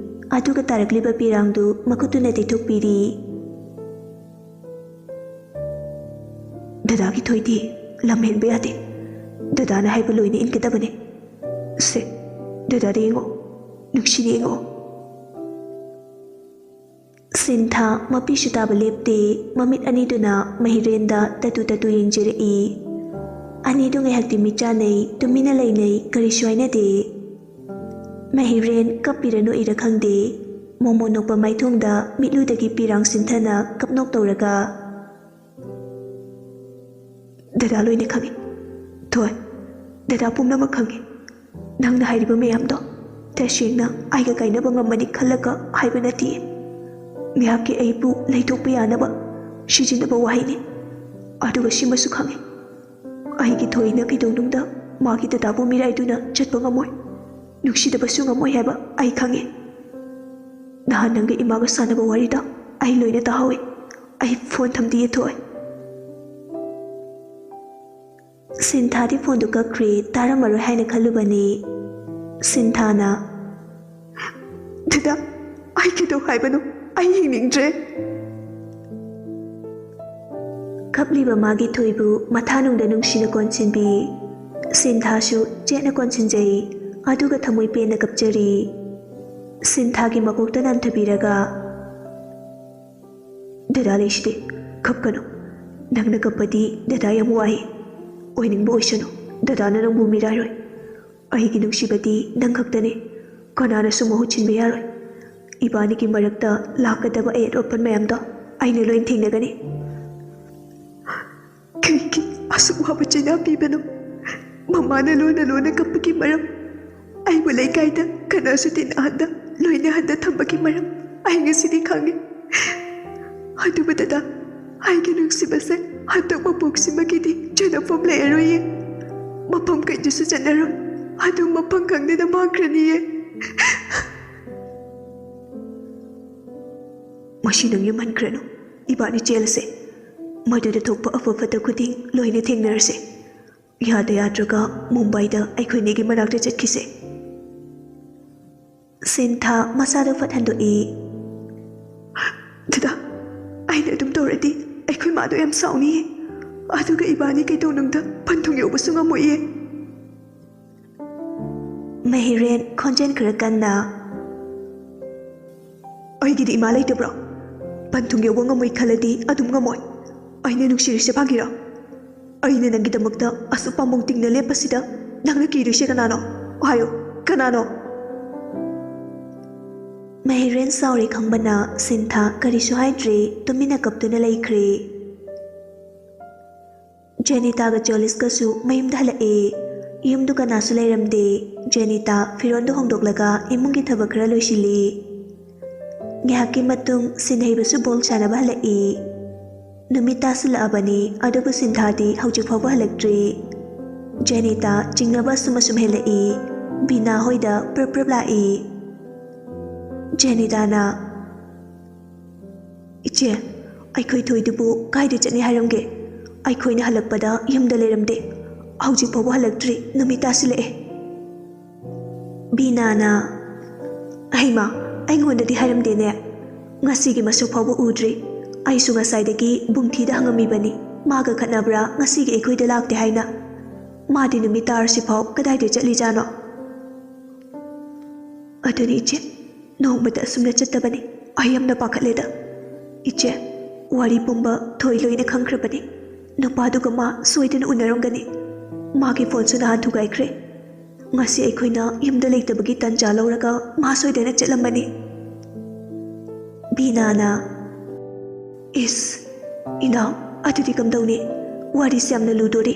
ꯑꯗꯨꯒ ꯇꯥꯔꯛꯂꯤꯕ ꯄꯤꯔꯥꯡꯗꯨ ꯃꯈꯨꯠꯇꯨꯅ ꯇꯩꯊꯣꯛꯄꯤꯔꯤ꯫ "ꯗꯗꯥꯒꯤ ꯊꯣꯏꯗꯤ ꯂꯝ ꯍꯦꯟꯕ ꯌꯥꯗꯦ꯫ ꯗꯗꯥꯅ ꯍꯥꯏꯕ ꯂꯣꯏꯅ ꯏꯟꯒꯗꯕꯅꯦ꯫ ꯁꯦ, ꯗꯗꯥꯗ ꯌꯦꯡꯉꯣ, ꯅꯨꯡꯁꯤꯅ ꯌꯦꯡꯉꯣ꯫" ꯁꯤꯟꯊꯥ ꯃꯄꯤꯁꯨ ꯇꯥꯕ ꯂꯦꯞꯇꯦ꯫ ꯃꯃꯤꯠ ꯑꯅꯤꯗꯨꯅ ꯃꯍꯤꯔꯦꯟꯗ ꯇꯠꯇꯨ ꯇꯠꯇꯨ ꯌꯦꯡꯖꯔꯛꯏ꯫ ꯑꯅꯤꯗꯨ ꯉꯥꯏꯍꯥꯛꯇꯤ ꯃꯤꯠ ꯆꯥꯟꯅꯩ, ꯇꯨꯃꯤꯟꯅ ꯂꯩꯅꯩ, ꯀꯔꯤꯁꯨ ꯍꯥꯏꯅꯗꯦ꯫ ꯃꯍꯤꯔꯦꯟ ꯀꯞꯄꯤꯔ ꯅꯣꯛꯏꯔ ꯈꯪꯗꯦ, ꯃꯣꯃꯣꯟ ꯅꯣꯛꯄ ꯃꯥꯏꯊꯣꯡꯗ ꯃꯤꯠꯂꯨꯗꯒꯤ ꯄꯤꯔꯥꯡ ꯁꯤꯟꯊꯅ ꯀꯞꯅꯣꯛ ꯇꯧꯔꯒ, "ꯗꯗꯥ ꯂꯣꯏꯅ ꯈꯪꯉꯤ, ꯊꯣꯏ, ꯗꯗꯥ ꯄꯨꯝꯅꯃꯛ ꯈꯪꯉꯤ꯫ ꯅꯪꯅ ꯍꯥꯏꯔꯤꯕ ꯃꯌꯥꯝꯗꯣ ꯇꯁꯦꯡꯅ ꯑꯩꯒ ꯀꯥꯏꯅꯕ ꯉꯝꯃꯅꯤ ꯈꯜꯂꯒ ꯍꯥꯏꯕ ꯅꯠꯇꯦ꯫ ꯃꯤꯍꯥꯛꯀꯤ ꯑꯩꯕꯨ ꯂꯩꯊꯣꯛꯄ ꯌꯥꯅꯕ ꯁꯤꯖꯤꯟꯅꯕ ꯋꯥꯍꯩꯅꯤ꯫ ꯑꯗꯨꯒ ꯁꯤꯃꯁꯨ ꯈꯪꯉꯤ, ꯑꯩꯒꯤ ꯊꯣꯏꯅ ꯀꯩꯗꯧꯅꯨꯡꯗ ꯃꯥꯒꯤ ꯗꯗꯥꯕꯨ ꯃꯤꯔꯥꯏꯗꯨꯅ ꯆꯠꯄ ꯉꯝꯃꯣꯏ, ꯅꯨꯡꯁꯤꯗꯕꯁꯨ ꯉꯝꯃꯣꯏ ꯍꯥꯏꯕ ꯑꯩ ꯈꯪꯉꯤ꯫ ꯅꯍꯥꯟ ꯅꯪꯒ ꯏꯃꯥꯒ ꯁꯥꯟꯅꯕ ꯋꯥꯔꯤꯗ ꯑꯩ ꯂꯣꯏꯅ ꯇꯥꯍꯧꯏ꯫ ꯑꯩ ꯐꯣꯟ ꯊꯝꯗꯤꯌꯦ, ꯊꯣꯏ꯫" ꯁꯤꯟꯊꯥꯗꯤ ꯐꯣꯟꯗꯨ ꯀꯛꯈ꯭ꯔꯦ, ꯇꯥꯔꯝꯃꯔꯣꯏ ꯍꯥꯏꯅ ꯈꯜꯂꯨꯕꯅꯤ꯫ ꯁꯤꯟꯊꯥꯅ, "ꯗꯗꯥ, ꯑꯩ ꯀꯩꯗꯧ ꯍꯥꯏꯕꯅꯣ? ꯑꯩ ꯍꯤꯡꯅꯤꯡꯗ꯭ꯔꯦ꯫" ꯀꯞꯂꯤꯕ ꯃꯥꯒꯤ ꯊꯣꯏꯕꯨ ꯃꯊꯥꯅꯨꯡꯗ ꯅꯨꯡꯁꯤꯅ ꯀꯣꯟꯁꯤꯟꯕꯤ꯫ ꯁꯤꯟꯊꯥꯁꯨ ꯆꯦꯠꯅ ꯀꯣꯟꯁꯤꯟꯖꯩ, ꯑꯗꯨꯒ ꯊꯃꯣꯏ ꯄꯦꯟꯅ ꯀꯞꯆꯔꯤ꯫ ꯁꯤꯟꯊꯥꯒꯤ ꯃꯀꯣꯛꯇ ꯅꯥꯟꯊꯕꯤꯔꯒ, "ꯗꯗꯥ ꯂꯩꯁꯤꯗꯤ, ꯀꯞꯀꯅꯨ꯫ ꯅꯪꯅ ꯀꯞꯄꯗꯤ ꯗꯗꯥ ꯌꯥꯝ ꯋꯥꯏ꯫ ꯑꯣꯏꯅꯤꯡꯕ ꯑꯣꯏꯁꯅꯨ, ꯗꯗꯥꯅ ꯅꯪꯕꯨ ꯃꯤꯔꯥꯏꯔꯣꯏ꯫ ꯑꯩꯒꯤ ꯅꯨꯡꯁꯤꯕꯗꯤ ꯅꯪ ꯈꯛꯇꯅꯤ, ꯀꯅꯥꯅꯁꯨ ꯃꯍꯨꯠ ꯁꯤꯟꯕ ꯌꯥꯔꯣꯏ꯫ ꯏꯕꯥꯅꯤꯒꯤ ꯃꯔꯛꯇ ꯂꯥꯛꯀꯗꯕ ꯑꯌꯦꯠ ꯑꯄꯟ ꯃꯌꯥꯝꯗꯣ ꯑꯩꯅ ꯂꯣꯏ ꯊꯦꯡꯅꯒꯅꯤ꯫" ꯀꯔꯤꯒꯤ ꯑꯁꯨꯛ ꯋꯥꯕ ꯆꯩꯅꯥ ꯄꯤꯕꯅꯣ? ꯃꯃꯥꯅ ꯂꯣꯟꯅ ꯂꯣꯟꯅ ꯀꯞꯄꯒꯤ ꯃꯔꯝ, ꯑꯩꯕꯨ ꯂꯩꯀꯥꯏꯗ ꯀꯅꯥꯁꯨ ꯇꯤꯟꯅꯍꯟꯗ, ꯂꯣꯏꯅꯍꯟꯗ ꯊꯝꯕꯒꯤ ꯃꯔꯝ ꯑꯩ ꯉꯁꯤꯗꯤ ꯈꯪꯉꯤ꯫ ꯑꯗꯨꯕꯨ ꯗꯗꯥ, ꯑꯩꯒꯤ ꯅꯨꯡꯁꯤꯕꯁꯦ ꯍꯟꯗꯛ ꯃꯄꯣꯛꯁꯤꯃꯒꯤꯗꯤ ꯆꯟꯅꯐꯝ ꯂꯩꯔꯔꯣꯏꯌꯦ꯫ ꯃꯐꯝ ꯀꯩꯗꯁꯨ ꯆꯠꯅꯔꯣꯏ꯫ ꯑꯗꯨꯝ ꯃꯐꯝ ꯈꯪꯗꯅ ꯃꯥꯡꯈ꯭ꯔꯅꯤꯌꯦ꯫ ꯃꯁꯤ ꯅꯪ ꯌꯨꯝꯍꯟꯈ꯭ꯔꯅꯨ꯫ ꯏꯕꯥꯅꯤ ꯆꯦꯜꯂꯁꯦ꯫ ꯃꯗꯨꯗ ꯊꯣꯛꯄ ꯑꯐ ꯐꯠꯇ ꯈꯨꯗꯤꯡ ꯂꯣꯏꯅ ꯊꯦꯡꯅꯔꯁꯦ꯫ ꯌꯥꯗ ꯌꯥꯗ꯭ꯔꯒ ꯃꯨꯝꯕꯥꯏꯗ ꯑꯩꯈꯣꯏꯅꯤꯒꯤ ꯃꯅꯥꯛꯇ ꯆꯠꯈꯤꯁꯦ꯫ ꯁꯤꯟꯊꯥ ꯃꯁꯥꯗꯣ ꯐꯠ ꯍꯟꯗꯣꯛꯏ꯫ "ꯗꯗꯥ, ꯑꯩꯅ ꯑꯗꯨꯝ ꯇꯧꯔꯗꯤ ꯑꯩꯈꯣꯏ ꯃꯥꯗꯣ ꯌꯥꯝ ꯁꯥꯎꯅꯤꯌꯦ꯫ ꯑꯗꯨꯒ ꯏꯕꯥꯅꯤ ꯀꯩꯗꯧꯅꯨꯡꯗ ꯄꯟꯊꯨꯡ ꯌꯧꯕꯁꯨ ꯉꯝꯃꯣꯏꯌꯦ꯫" ꯃꯍꯤꯔꯦꯟ ꯈꯣꯟꯖꯦꯜ ꯈꯔ ꯀꯟꯅ, "ꯑꯩꯒꯤꯗꯤ ꯏꯃꯥ ꯂꯩꯇꯕ꯭ꯔꯣ? ꯄꯟꯊꯨꯡ ꯌꯧꯕ ꯉꯝꯃꯣꯏ ꯈꯜꯂꯗꯤ ꯑꯗꯨꯝ ꯉꯝꯃꯣꯏ꯫ ꯑꯩꯅ ꯅꯨꯡꯁꯤꯔꯤꯁꯦ ꯐꯥꯒꯤꯔꯣ? ꯑꯩꯅ ꯅꯪꯒꯤꯗꯃꯛꯇ ꯑꯁꯨꯛ ꯄꯥꯝꯕꯣꯝ ꯇꯤꯡꯅ ꯂꯦꯞꯄꯁꯤꯗ ꯅꯪꯅ ꯀꯤꯔꯤꯁꯦ ꯀꯅꯥꯅꯣ? ꯍꯥꯏꯌꯣ, ꯀꯅꯥꯅꯣ?" ꯃꯍꯩꯔꯣꯏ ꯆꯥꯎꯔꯦ ꯈꯪꯕꯅ ꯁꯤꯟꯊꯥ ꯀꯔꯤꯁꯨ ꯍꯥꯏꯗ꯭ꯔꯦ, ꯇꯨꯃꯤꯟꯅ ꯀꯞꯇꯨꯅ ꯂꯩꯈ꯭ꯔꯦ꯫ ꯖꯦꯅꯤꯇꯥꯒ ꯖꯣꯂꯤꯁꯀꯁꯨ ꯃꯌꯨꯝꯗ ꯍꯜꯂꯛꯑꯦ꯫ ꯌꯨꯝꯗꯨ ꯀꯅꯥꯁꯨ ꯂꯩꯔꯝꯗꯦ꯫ ꯖꯦꯅꯤꯇꯥ ꯐꯤꯔꯣꯟꯗꯨ ꯍꯣꯡꯗꯣꯛꯂꯒ ꯏꯃꯨꯡꯒꯤ ꯊꯕꯛ ꯈꯔ ꯂꯣꯏꯁꯤꯜꯂꯤ꯫ ꯉꯥꯏꯍꯥꯛꯀꯤ ꯃꯇꯨꯡ ꯁꯤꯟꯍꯩꯕꯁꯨ ꯕꯣꯜ ꯁꯥꯟꯅꯕ ꯍꯜꯂꯛꯏ꯫ ꯅꯨꯃꯤꯠ ꯇꯥꯁꯤꯜꯂꯛꯑꯕꯅꯤ, ꯑꯗꯨꯕꯨ ꯁꯤꯟꯊꯥꯗꯤ ꯍꯧꯖꯤꯛ ꯐꯥꯎꯕ ꯍꯜꯂꯛꯇ꯭ꯔꯤ꯫ ꯖꯦꯅꯤꯇꯥ ꯆꯤꯡꯅꯕ ꯑꯁꯨꯝ ꯑꯁꯨꯝ ꯍꯦꯜꯂꯛꯏ꯫ ꯕꯤꯅꯥ ꯍꯣꯏꯗ ꯄ꯭ꯔꯞ ꯄ꯭ꯔꯞ ꯂꯥꯛꯏ꯫ ꯖꯦꯅꯤꯇꯥꯅ, "ꯏꯆꯦ, ꯑꯩꯈꯣꯏ ꯊꯣꯏꯗꯨꯕꯨ ꯀꯥꯏꯗ ꯆꯠꯂꯤ ꯍꯥꯏꯔꯝꯒꯦ? ꯑꯩꯈꯣꯏꯅ ꯍꯜꯂꯛꯄꯗ ꯌꯨꯝꯗ ꯂꯩꯔꯝꯗꯦ꯫ ꯍꯧꯖꯤꯛ ꯐꯥꯎꯕ ꯍꯜꯂꯛꯇ꯭ꯔꯤ, ꯅꯨꯃꯤꯠ ꯇꯥꯁꯤꯜꯂꯛꯑꯦ꯫" ꯕꯤꯅꯥꯅ, "ꯍꯩꯃꯥ, ꯑꯩꯉꯣꯟꯗꯗꯤ ꯍꯥꯏꯔꯝꯗꯦꯅꯦ꯫ ꯉꯁꯤꯒꯤ ꯃꯁꯛ ꯐꯥꯎꯕ ꯎꯗ꯭ꯔꯤ꯫ ꯑꯩꯁꯨ ꯉꯁꯥꯏꯗꯒꯤ ꯕꯨꯡꯊꯤꯗ ꯍꯪꯉꯝꯃꯤꯕꯅꯤ, ꯃꯥꯒ ꯈꯠꯅꯕ꯭ꯔꯥ, ꯉꯁꯤꯒꯤ ꯑꯩꯈꯣꯏꯗ ꯂꯥꯛꯇꯦ ꯍꯥꯏꯅ꯫ ꯃꯥꯗꯤ ꯅꯨꯃꯤꯠ ꯇꯥꯔꯁꯤꯐꯥꯎ ꯀꯗꯥꯏꯗ ꯆꯠꯂꯤꯖꯥꯠꯅꯣ?" "ꯑꯗꯨꯅꯤ ꯏꯆꯦ, ꯅꯣꯡꯃꯇ ꯑꯁꯨꯝꯅ ꯆꯠꯇꯕꯅꯤ꯫ ꯑꯩ ꯌꯥꯝꯅ ꯄꯥꯈꯠꯂꯦꯗ꯫ ꯏꯆꯦ, ꯋꯥꯔꯤ ꯄꯨꯝꯕ ꯊꯣꯏ ꯂꯣꯏꯅ ꯈꯪꯈ꯭ꯔꯕꯅꯤ꯫ ꯅꯨꯄꯥꯗꯨꯒ ꯃꯥ ꯁꯣꯏꯗꯅ ꯎꯅꯔꯝꯒꯅꯤ꯫ ꯃꯥꯒꯤ ꯐꯣꯟꯁꯨ ꯅꯍꯥꯟ ꯊꯨꯒꯥꯏꯈ꯭ꯔꯦ꯫ ꯉꯁꯤ ꯑꯩꯈꯣꯏꯅ ꯌꯨꯝꯗ ꯂꯩꯇꯕꯒꯤ ꯇꯟꯖꯥ ꯂꯧꯔꯒ ꯃꯥ ꯁꯣꯏꯗꯅ ꯆꯠꯂꯝꯃꯅꯤ꯫" ꯕꯤꯅꯥꯅ, "ꯏꯁ, ꯏꯅꯥꯎ, ꯑꯗꯨꯗꯤ ꯀꯝꯗꯧꯅꯤ? ꯋꯥꯔꯤꯁꯦ ꯌꯥꯝꯅ ꯂꯨꯗꯣꯔꯤ꯫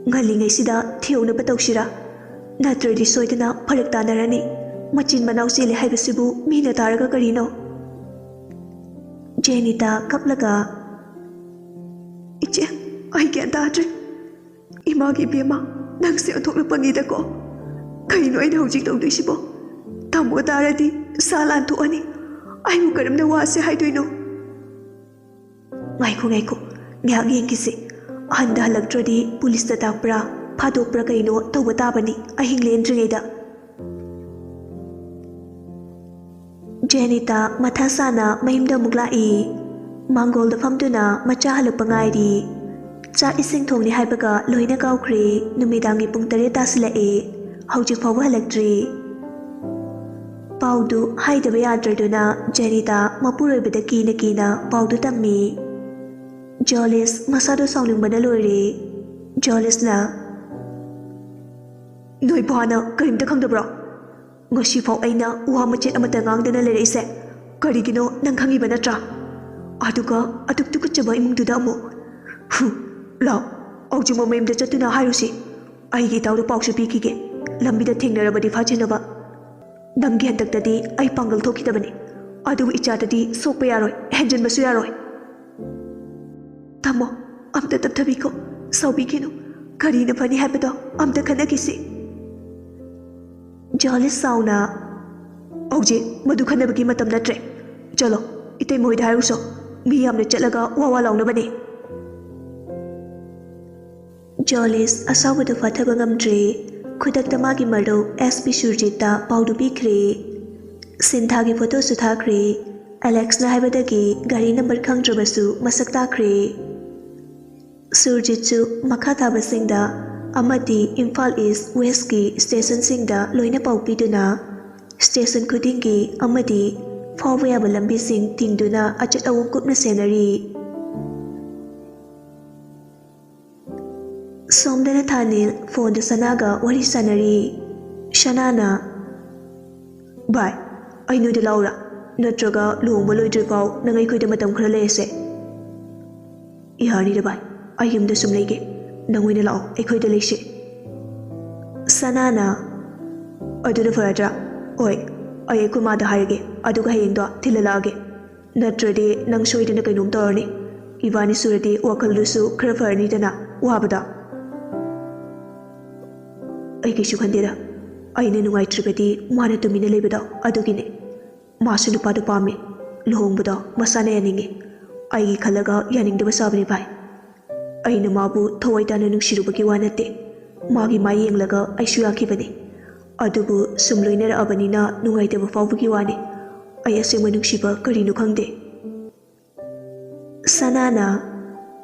ꯉꯜꯂꯤꯉꯩꯁꯤꯗ ꯊꯤꯍꯧꯅꯕ ꯇꯧꯁꯤꯔꯥ? ꯅꯠꯇ꯭ꯔꯗꯤ ꯁꯣꯏꯗꯅ ꯐꯔꯛ ꯇꯥꯅꯔꯅꯤ꯫ ꯃꯆꯤꯟ ꯃꯅꯥꯎ ꯆꯦꯜꯂꯦ ꯍꯥꯏꯕꯁꯤꯕꯨ ꯃꯤꯅ ꯇꯥꯔꯒ ꯀꯔꯤꯅꯣ?" ꯖꯦꯅꯤꯇꯥ ꯀꯞꯂꯒ, "ꯏꯆꯦ, ꯑꯩ ꯒ꯭ꯌꯥꯟ ꯇꯥꯗ꯭ꯔꯦ꯫ ꯏꯃꯥꯒꯤ ꯏꯕꯦꯝꯃ, ꯅꯪꯁꯦ ꯑꯣꯟꯊꯣꯛꯅ ꯄꯪꯉꯤꯗꯀꯣ꯫ ꯀꯩꯅꯣ ꯑꯩꯅ ꯍꯧꯖꯤꯛ ꯇꯧꯗꯣꯏꯁꯤꯕꯣ? ꯇꯥꯃꯣ ꯇꯥꯔꯗꯤ ꯁꯥ ꯂꯥꯟ ꯊꯣꯛꯑꯅꯤ꯫ ꯑꯩꯕꯨ ꯀꯔꯝꯅ ꯋꯥꯁꯦ ꯍꯥꯏꯗꯣꯏꯅꯣ?" "ꯉꯥꯏꯈꯣ, ꯉꯥꯏꯈꯣ, ꯉꯥꯏꯍꯥꯛ ꯌꯦꯡꯈꯤꯁꯤ꯫ ꯑꯍꯟꯗ ꯍꯜꯂꯛꯇ꯭ꯔꯗꯤ ꯄꯨꯂꯤꯁꯇ ꯇꯥꯛꯄ꯭ꯔꯥ, ꯐꯥꯗꯣꯛꯄ꯭ꯔꯥ ꯀꯩꯅꯣ ꯇꯧꯕ ꯇꯥꯕꯅꯤ ꯑꯍꯤꯡ ꯂꯦꯟꯗ꯭ꯔꯤꯉꯩꯗ꯫" ꯖꯦꯅꯤꯇꯥ ꯃꯊꯥ ꯁꯥꯅ ꯃꯌꯨꯝꯗ ꯑꯃꯨꯛ ꯂꯥꯛꯏ꯫ ꯃꯥꯡꯒꯣꯜꯗ ꯐꯝꯗꯨꯅ ꯃꯆꯥ ꯍꯜꯂꯛꯄ ꯉꯥꯏꯔꯤ꯫ ꯆꯥꯛ ꯏꯁꯤꯡ ꯊꯣꯡꯅꯤ ꯍꯥꯏꯕꯒ ꯂꯣꯏꯅ ꯀꯥꯎꯈ꯭ꯔꯦ꯫ ꯅꯨꯃꯤꯗꯥꯡꯒꯤ ꯄꯨꯡ ꯇꯔꯦꯠ ꯇꯥꯁꯤꯜꯂꯛꯑꯦ, ꯍꯧꯖꯤꯛ ꯐꯥꯎꯕ ꯍꯜꯂꯛꯇ꯭ꯔꯤ꯫ ꯄꯥꯎꯗꯨ ꯍꯥꯏꯗꯕ ꯌꯥꯗ꯭ꯔꯗꯨꯅ ꯖꯦꯅꯤꯇꯥ ꯃꯄꯨꯔꯣꯏꯕꯗ ꯀꯤꯅ ꯀꯤꯅ ꯄꯥꯎꯗꯨ ꯇꯝꯃꯤ꯫ ꯖꯣꯂꯤꯁ ꯃꯁꯥꯗꯣ ꯁꯥꯎꯅꯤꯡꯕꯅ ꯂꯣꯏꯔꯦ꯫ ꯖꯣꯂꯤꯁꯅ, "ꯅꯣꯏ ꯕꯥꯅ ꯀꯔꯤꯝꯇ ꯈꯪꯗꯕ꯭ꯔꯣ?" ꯉꯁꯤꯐꯥꯎ ꯑꯩꯅ ꯋꯥ ꯃꯆꯦꯠ ꯑꯃꯠꯇ ꯉꯥꯡꯗꯅ ꯂꯩꯔꯛꯏꯁꯦ ꯀꯔꯤꯒꯤꯅꯣ ꯅꯪ ꯈꯪꯉꯤꯕ ꯅꯠꯇ꯭ꯔꯥ? ꯑꯗꯨꯒ ꯑꯗꯨꯛ ꯇꯨꯀꯠꯆꯕ ꯏꯃꯨꯡꯗꯨꯗ ꯑꯃꯨꯛ꯫ ꯍꯨ, ꯂꯥꯎ, ꯍꯧꯖꯤꯛꯃꯛ ꯃꯌꯨꯝꯗ ꯆꯠꯇꯨꯅ ꯍꯥꯏꯔꯨꯁꯤ꯫ ꯑꯩꯒꯤ ꯏꯇꯥꯎꯗ ꯄꯥꯎꯁꯨ ꯄꯤꯈꯤꯒꯦ, ꯂꯝꯕꯤꯗ ꯊꯦꯡꯅꯔꯕꯗꯤ ꯐꯥꯖꯅꯕ꯫ ꯅꯪꯒꯤ ꯍꯟꯗꯛꯇꯗꯤ ꯑꯩ ꯄꯥꯡꯒꯜ ꯊꯣꯛꯈꯤꯗꯕꯅꯤ, ꯑꯗꯨꯕꯨ ꯏꯆꯥꯗꯗꯤ ꯁꯣꯛꯄ ꯌꯥꯔꯣꯏ, ꯍꯦꯟꯖꯟꯕꯁꯨ ꯌꯥꯔꯣꯏ꯫ ꯇꯥꯃꯣ, ꯑꯝꯇ ꯇꯞꯊꯕꯤꯈꯣ, ꯁꯥꯎꯕꯤꯈꯤꯅꯨ꯫ ꯀꯔꯤꯅ ꯐꯅꯤ ꯍꯥꯏꯕꯗꯣ ꯑꯝꯇ ꯈꯟꯅꯈꯤꯁꯤ꯫ ꯖꯣꯂꯤꯁ ꯁꯥꯎꯅ, "ꯍꯧꯖꯤꯛ ꯃꯗꯨ ꯈꯟꯅꯕꯒꯤ ꯃꯇꯝ ꯅꯠꯇ꯭ꯔꯦ꯫ ꯆꯠꯂꯣ, ꯏꯇꯩꯃ ꯍꯣꯏꯗ ꯍꯥꯏꯔꯨꯁꯣ꯫ ꯃꯤ ꯌꯥꯝꯅ ꯆꯠꯂꯒ ꯋꯥ ꯋꯥ ꯂꯥꯎꯅꯕꯅꯦ꯫" ꯖꯣꯂꯤꯁ ꯑꯁꯥꯎꯕꯗꯨ ꯐꯥꯊꯕ ꯉꯝꯗ꯭ꯔꯦ꯫ ꯈꯨꯗꯛꯇ ꯃꯥꯒꯤ ꯃꯔꯨꯞ ꯑꯦꯁ ꯄꯤ ꯁꯨꯔꯖꯤꯠꯇ ꯄꯥꯎꯗꯨ ꯄꯤꯈ꯭ꯔꯦ꯫ ꯁꯤꯟꯊꯥꯒꯤ ꯐꯣꯇꯣꯁꯨ ꯊꯥꯈ꯭ꯔꯦ꯫ ꯑꯦꯂꯦꯛꯁꯅ ꯍꯥꯏꯕꯗꯒꯤ ꯒꯥꯔꯤ ꯅꯝꯕꯔ ꯈꯪꯗ꯭ꯔꯕꯁꯨ ꯃꯁꯛ ꯇꯥꯈ꯭ꯔꯦ꯫ ꯁꯨꯔꯖꯤꯠꯁꯨ ꯃꯈꯥ ꯊꯥꯕꯁꯤꯡꯗ ꯑꯃꯗꯤ ꯏꯝꯐꯥꯜ ꯏꯁ ꯋꯦꯁꯀꯤ ꯁ꯭ꯇꯦꯁꯟꯁꯤꯡꯗ ꯂꯣꯏꯅ ꯄꯥꯎ ꯄꯤꯗꯨꯅ ꯁ꯭ꯇꯦꯁꯟ ꯈꯨꯗꯤꯡꯒꯤ ꯑꯃꯗꯤ ꯐꯥꯎꯕ ꯌꯥꯕ ꯂꯝꯕꯤꯁꯤꯡ ꯊꯤꯡꯗꯨꯅ ꯑꯆꯠ ꯑꯋꯣꯡ ꯀꯨꯞꯅ ꯁꯦꯟꯅꯔꯤ꯫ ꯁꯣꯝꯗꯅ ꯊꯥꯅꯤꯜ ꯐꯣꯟꯗ ꯁꯅꯥꯒ ꯋꯥꯔꯤ ꯁꯥꯟꯅꯔꯤ꯫ ꯁꯅꯥꯅ, "ꯚꯥꯏ, ꯑꯩ ꯅꯣꯏꯗ ꯂꯥꯛꯎꯔꯥ? ꯅꯠꯇ꯭ꯔꯒ ꯂꯨꯍꯣꯡꯕ ꯂꯣꯏꯗ꯭ꯔꯤꯐꯥꯎ ꯅꯪ ꯑꯩꯈꯣꯏꯗ ꯃꯇꯝ ꯈꯔ ꯂꯩꯔꯁꯦ?" "ꯌꯥꯅꯤꯗ ꯚꯥꯏ, ꯑꯩ ꯌꯨꯝꯗ ꯁꯨꯝ ꯂꯩꯒꯦ꯫ ꯅꯪ ꯑꯣꯏꯅ ꯂꯥꯛꯑꯣ, ꯑꯩꯈꯣꯏꯗ ꯂꯩꯁꯦ꯫" ꯁꯅꯥꯅ, "ꯑꯗꯨꯅ ꯐꯔꯗ꯭ꯔꯥ? ꯍꯣꯏ, ꯑꯩ ꯑꯩꯈꯣꯏ ꯃꯥꯗ ꯍꯥꯏꯔꯒꯦ, ꯑꯗꯨꯒ ꯍꯌꯦꯡꯗꯣ ꯊꯤꯜꯍꯜꯂꯛꯑꯒꯦ꯫ ꯅꯠꯇ꯭ꯔꯗꯤ ꯅꯪ ꯁꯣꯏꯗꯅ ꯀꯩꯅꯣꯝ ꯇꯧꯔꯅꯤ꯫ ꯏꯕꯥꯅꯤ ꯁꯨꯔꯗꯤ ꯋꯥꯈꯜꯗꯨꯁꯨ ꯈꯔ ꯐꯔꯅꯤꯗꯅ, ꯋꯥꯕꯗꯣ꯫" "ꯑꯩ ꯀꯩꯁꯨ ꯈꯟꯗꯦꯗ꯫ ꯑꯩꯅ ꯅꯨꯡꯉꯥꯏꯇ꯭ꯔꯤꯕꯗꯤ ꯃꯥꯅ ꯇꯨꯃꯤꯟꯅ ꯂꯩꯕꯗꯣ ꯑꯗꯨꯒꯤꯅꯦ꯫ ꯃꯥꯁꯨ ꯅꯨꯄꯥꯗꯣ ꯄꯥꯝꯃꯦ꯫ ꯂꯨꯍꯣꯡꯕꯗꯣ ꯃꯁꯥꯅ ꯌꯥꯅꯤꯡꯉꯤ꯫ ꯑꯩꯒꯤ ꯈꯜꯂꯒ ꯌꯥꯅꯤꯡꯗꯕ ꯁꯥꯕꯅꯤ ꯚꯥꯏ꯫ ꯑꯩꯅ ꯃꯥꯕꯨ ꯊꯋꯥꯏ ꯇꯥꯅ ꯅꯨꯡꯁꯤꯔꯨꯕꯒꯤ ꯋꯥ ꯅꯠꯇꯦ꯫ ꯃꯥꯒꯤ ꯃꯥꯏ ꯌꯦꯡꯂꯒ ꯑꯩꯁꯨ ꯌꯥꯈꯤꯕꯅꯤ꯫ ꯑꯗꯨꯕꯨ ꯁꯨꯝ ꯂꯣꯏꯅꯔꯛꯑꯕꯅꯤꯅ ꯅꯨꯡꯉꯥꯏꯇꯕ ꯐꯥꯎꯕꯒꯤ ꯋꯥꯅꯤ꯫ ꯑꯩ ꯑꯁꯦꯡꯕ ꯅꯨꯡꯁꯤꯕ ꯀꯔꯤꯅꯣ ꯈꯪꯗꯦ꯫" ꯁꯅꯥꯅ,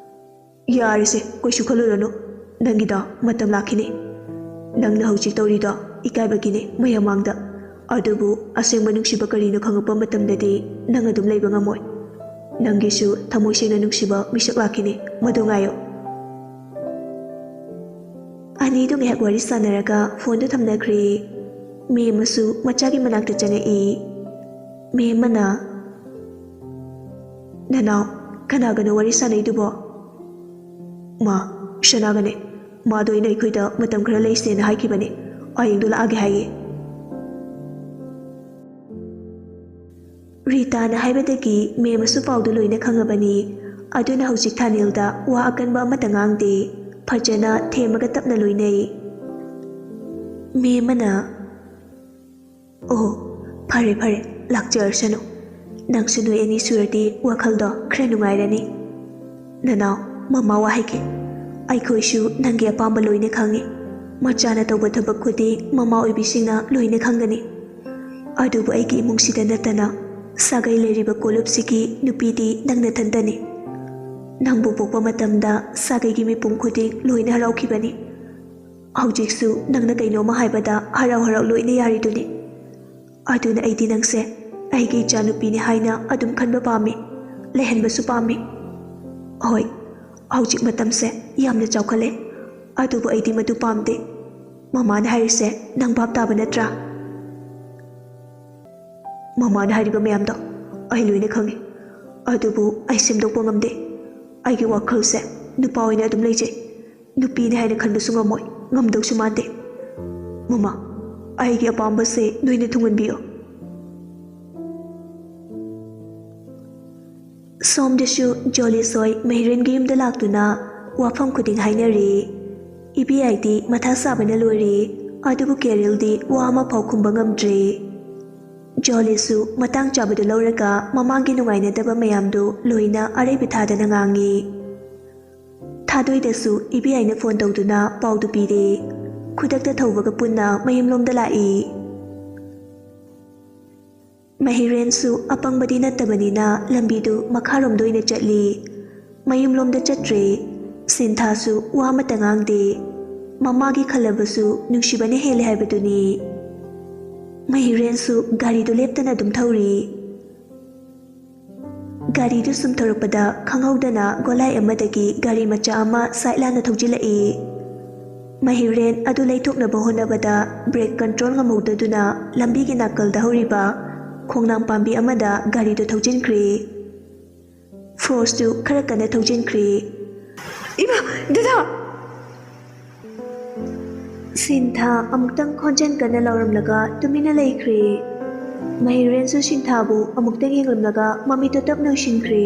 "ꯌꯥꯔꯦꯁꯦ, ꯀꯩꯁꯨ ꯈꯜꯂꯨꯔꯅꯨ꯫ ꯅꯪꯒꯤꯗꯣ ꯃꯇꯝ ꯂꯥꯛꯈꯤꯅꯤ꯫ ꯅꯪꯅ ꯍꯧꯖꯤꯛ ꯇꯧꯔꯤꯗꯣ ꯏꯀꯥꯏꯕꯒꯤꯅꯤ ꯃꯌꯥꯝ ꯃꯥꯡꯗ꯫ ꯑꯗꯨꯕꯨ ꯑꯁꯦꯡꯕ ꯅꯨꯡꯁꯤꯕ ꯀꯔꯤꯅꯣ ꯈꯪꯉꯛꯄ ꯃꯇꯝꯗꯗꯤ ꯅꯪ ꯑꯗꯨꯝ ꯂꯩꯕ ꯉꯝꯃꯣꯏ꯫ ꯅꯪꯒꯤꯁꯨ ꯊꯃꯣꯏ ꯁꯦꯡꯅ ꯅꯨꯡꯁꯤꯕ ꯃꯤꯁꯛ ꯂꯥꯛꯈꯤꯅꯤ, ꯃꯗꯨ ꯉꯥꯏꯌꯣ꯫" ꯑꯅꯤꯗꯨ ꯉꯥꯏꯍꯥꯛ ꯋꯥꯔꯤ ꯁꯥꯟꯅꯔꯒ ꯐꯣꯟꯗꯨ ꯊꯝꯅꯈ꯭ꯔꯦ꯫ ꯃꯦꯝ ꯑꯃꯁꯨ ꯃꯆꯥꯒꯤ ꯃꯅꯥꯛꯇ ꯆꯪꯉꯛꯏ꯫ ꯃꯦꯝ ꯑꯃꯅ, "ꯅꯅꯥꯎ, ꯀꯅꯥꯒꯅꯣ ꯋꯥꯔꯤ ꯁꯥꯟꯅꯩꯗꯨꯕꯣ?" "ꯃꯥ, ꯁꯅꯥꯒꯅꯦ꯫ ꯃꯥꯗꯣ ꯑꯩꯅ ꯑꯩꯈꯣꯏꯗ ꯃꯇꯝ ꯈꯔ ꯂꯩꯁꯦꯅ ꯍꯥꯏꯈꯤꯕꯅꯦ꯫ ꯍꯌꯦꯡꯗꯣ ꯂꯥꯛꯑꯒꯦ ꯍꯥꯏꯌꯦ꯫" ꯔꯤꯇꯥꯅ ꯍꯥꯏꯕꯗꯒꯤ ꯃꯦꯝ ꯑꯃꯁꯨ ꯄꯥꯎꯗꯨ ꯂꯣꯏꯅ ꯈꯪꯉꯕꯅꯤ꯫ ꯑꯗꯨꯅ ꯍꯧꯖꯤꯛ ꯊꯥꯅꯤꯜꯗ ꯋꯥ ꯑꯀꯟꯕ ꯑꯃꯠꯇ ꯉꯥꯡꯗꯦ꯫ ꯐꯖꯅ ꯊꯦꯝꯃꯒ ꯇꯞꯅ ꯂꯣꯏꯅꯩ꯫ ꯃꯦꯝ ꯑꯃꯅ, "ꯑꯣ, ꯐꯔꯦ ꯐꯔꯦ, ꯂꯥꯛꯆꯔꯁꯅꯨ꯫ ꯅꯪꯁꯨ ꯅꯣꯏ ꯑꯅꯤ ꯁꯨꯔꯗꯤ ꯋꯥꯈꯜꯗꯣ ꯈꯔ ꯅꯨꯡꯉꯥꯏꯔꯅꯤ꯫ ꯅꯅꯥꯎ, ꯃꯃꯥ ꯋꯥ ꯍꯥꯏꯒꯦ꯫ ꯑꯩꯈꯣꯏꯁꯨ ꯅꯪꯒꯤ ꯑꯄꯥꯝꯕ ꯂꯣꯏꯅ ꯈꯪꯉꯤ꯫ ꯃꯆꯥꯅ ꯇꯧꯕ ꯊꯕꯛ ꯈꯨꯗꯤꯡ ꯃꯃꯥ ꯑꯣꯏꯕꯤꯁꯤꯡꯅ ꯂꯣꯏꯅ ꯈꯪꯒꯅꯤ꯫ ꯑꯗꯨꯕꯨ ꯑꯩꯒꯤ ꯏꯃꯨꯡꯁꯤꯗ ꯅꯠꯇꯅ ꯁꯥꯒꯩ ꯂꯩꯔꯤꯕ ꯀꯣꯂꯨꯞꯁꯤꯒꯤ ꯅꯨꯄꯤꯗꯤ ꯅꯪ ꯅꯊꯟꯇꯅꯤ꯫ ꯅꯪꯕꯨ ꯄꯣꯛꯄ ꯃꯇꯝꯗ ꯁꯥꯒꯩꯒꯤ ꯃꯤꯄꯨꯝ ꯈꯨꯗꯤꯡ ꯂꯣꯏꯅ ꯍꯔꯥꯎꯈꯤꯕꯅꯤ꯫ ꯍꯧꯖꯤꯛꯁꯨ ꯅꯪꯅ ꯀꯩꯅꯣꯝꯃ ꯍꯥꯏꯕꯗ ꯍꯔꯥꯎ ꯍꯔꯥꯎ ꯂꯣꯏꯅ ꯌꯥꯔꯤꯗꯨꯅꯤ꯫ ꯑꯗꯨꯅ ꯑꯩꯗꯤ ꯅꯪꯁꯦ ꯑꯩꯒꯤ ꯏꯆꯥꯅꯨꯄꯤꯅꯤ ꯍꯥꯏꯅ ꯑꯗꯨꯝ ꯈꯟꯕ ꯄꯥꯝꯃꯤ, ꯂꯩꯍꯟꯕꯁꯨ ꯄꯥꯝꯃꯤ꯫ ꯍꯣꯏ, ꯍꯧꯖꯤꯛ ꯃꯇꯝꯁꯦ ꯌꯥꯝꯅ ꯆꯥꯎꯈꯠꯂꯦ, ꯑꯗꯨꯕꯨ ꯑꯩꯗꯤ ꯃꯗꯨ ꯄꯥꯝꯗꯦ꯫ ꯃꯃꯥꯅ ꯍꯥꯏꯔꯤꯁꯦ ꯅꯪ ꯚꯥꯞ ꯇꯥꯕ ꯅꯠꯇ꯭ꯔꯥ?" "ꯃꯃꯥꯅ ꯍꯥꯏꯔꯤꯕ ꯃꯌꯥꯝꯗꯣ ꯑꯩ ꯂꯣꯏꯅ ꯈꯪꯉꯤ, ꯑꯗꯨꯕꯨ ꯑꯩ ꯁꯦꯝꯗꯣꯛꯄ ꯉꯝꯗꯦ꯫ ꯑꯩꯒꯤ ꯋꯥꯈꯜꯁꯦ ꯅꯨꯄꯥ ꯑꯣꯏꯅ ꯑꯗꯨꯝ ꯂꯩꯖꯩ꯫ ꯅꯨꯄꯤꯅꯤ ꯍꯥꯏꯅ ꯈꯟꯕꯁꯨ ꯉꯝꯃꯣꯏ, ꯉꯝꯗꯧꯁꯨ ꯃꯥꯟꯗꯦ꯫ ꯃꯃꯥ, ꯑꯩꯒꯤ ꯑꯄꯥꯝꯕꯁꯦ ꯅꯣꯏꯅ ꯊꯨꯡꯍꯟꯕꯤꯌꯨ꯫" ꯁꯣꯝꯗꯁꯨ ꯖꯣꯂꯤꯁ ꯍꯣꯏ ꯃꯍꯤꯔꯦꯟꯒꯤ ꯌꯨꯝꯗ ꯂꯥꯛꯇꯨꯅ ꯋꯥꯐꯝ ꯈꯨꯗꯤꯡ ꯍꯥꯏꯅꯔꯤ꯫ ꯏꯕꯦ ꯑꯥꯏꯗꯤ ꯃꯊꯥ ꯁꯥꯕꯅ ꯂꯣꯏꯔꯦ, ꯑꯗꯨꯕꯨ ꯀꯦꯔꯤꯜꯗꯤ ꯋꯥ ꯑꯃꯐꯥꯎ ꯈꯨꯝꯕ ꯉꯝꯗ꯭ꯔꯦ꯫ ꯖꯣꯂꯤꯁꯁꯨ ꯃꯇꯥꯡ ꯆꯥꯕꯗꯨ ꯂꯧꯔꯒ ꯃꯃꯥꯒꯤ ꯅꯨꯡꯉꯥꯏꯅꯗꯕ ꯃꯌꯥꯝꯗꯨ ꯂꯣꯏꯅ ꯑꯔꯩꯕ ꯊꯥꯗꯅ ꯉꯥꯡꯉꯤ꯫ ꯊꯥꯗꯣꯏꯗꯁꯨ ꯏꯕꯦ ꯑꯥꯏꯅ ꯐꯣꯟ ꯇꯧꯗꯨꯅ ꯄꯥꯎꯗꯨ ꯄꯤꯔꯦ꯫ ꯈꯨꯗꯛꯇ ꯊꯧꯕꯒ ꯄꯨꯟꯅ ꯃꯌꯨꯝꯂꯣꯝꯗ ꯂꯥꯛꯏ꯫ ꯃꯍꯤꯔꯦꯟꯁꯨ ꯑꯄꯪꯕꯗꯤ ꯅꯠꯇꯕꯅꯤꯅ ꯂꯝꯕꯤꯗꯨ ꯃꯈꯥꯔꯣꯝꯗ ꯑꯣꯏꯅ ꯆꯠꯂꯤ꯫ ꯃꯌꯨꯝꯂꯣꯝꯗ ꯆꯠꯇ꯭ꯔꯦ꯫ ꯁꯤꯟꯊꯥꯁꯨ ꯋꯥ ꯑꯃꯠꯇ ꯉꯥꯡꯗꯦ꯫ ꯃꯃꯥꯒꯤ ꯈꯜꯂꯕꯁꯨ ꯅꯨꯡꯁꯤꯕꯅ ꯍꯦꯜꯂꯦ ꯍꯥꯏꯕꯗꯨꯅꯤ꯫ ꯃꯍꯤꯔꯦꯟꯁꯨ ꯒꯥꯔꯤꯗꯨ ꯂꯦꯞꯇꯅ ꯑꯗꯨꯝ ꯊꯧꯔꯤ꯫ ꯒꯥꯔꯤꯗꯨ ꯁꯨꯝ ꯊꯧꯔꯛꯄꯗ ꯈꯪꯍꯧꯗꯅ ꯒꯣꯂꯥꯏ ꯑꯃꯗꯒꯤ ꯒꯥꯔꯤ ꯃꯆꯥ ꯑꯃ ꯁꯥꯏꯠ ꯂꯥꯟꯅ ꯊꯧꯖꯤꯜꯂꯛꯏ꯫ ꯃꯍꯤꯔꯦꯟ ꯑꯗꯨ ꯂꯩꯊꯣꯛꯅꯕ ꯍꯣꯠꯅꯕꯗ ꯕ꯭ꯔꯦꯛ ꯀꯟꯇ꯭ꯔꯣꯜ ꯉꯝꯍꯧꯗꯗꯨꯅ ꯂꯝꯕꯤꯒꯤ ꯅꯥꯀꯜꯗ ꯍꯧꯔꯤꯕ ꯈꯣꯡꯅꯥꯡ ꯄꯥꯝꯕꯤ ꯑꯃꯗ ꯒꯥꯔꯤꯗꯨ ꯊꯧꯖꯤꯟꯈ꯭ꯔꯦ꯫ ꯐꯣꯔꯁꯇꯨ ꯈꯔ ꯀꯟꯅ ꯊꯧꯖꯤꯟꯈ꯭ꯔꯦ꯫ ꯏꯃꯥ! ꯗꯗꯥ! ꯁꯤꯟꯊꯥ ꯑꯃꯨꯛꯇꯪ ꯈꯣꯟꯖꯦꯜ ꯀꯟꯅ ꯂꯥꯎꯔꯝꯂꯒ ꯇꯨꯃꯤꯟꯅ ꯂꯩꯈ꯭ꯔꯦ꯫ ꯃꯍꯤꯔꯦꯟꯁꯨ ꯁꯤꯟꯊꯥꯕꯨ ꯑꯃꯨꯛꯇꯪ ꯌꯦꯡꯂꯝꯂꯒ ꯃꯃꯤꯠꯇꯣ ꯇꯞꯅ ꯎꯏꯁꯤꯟꯈ꯭ꯔꯦ꯫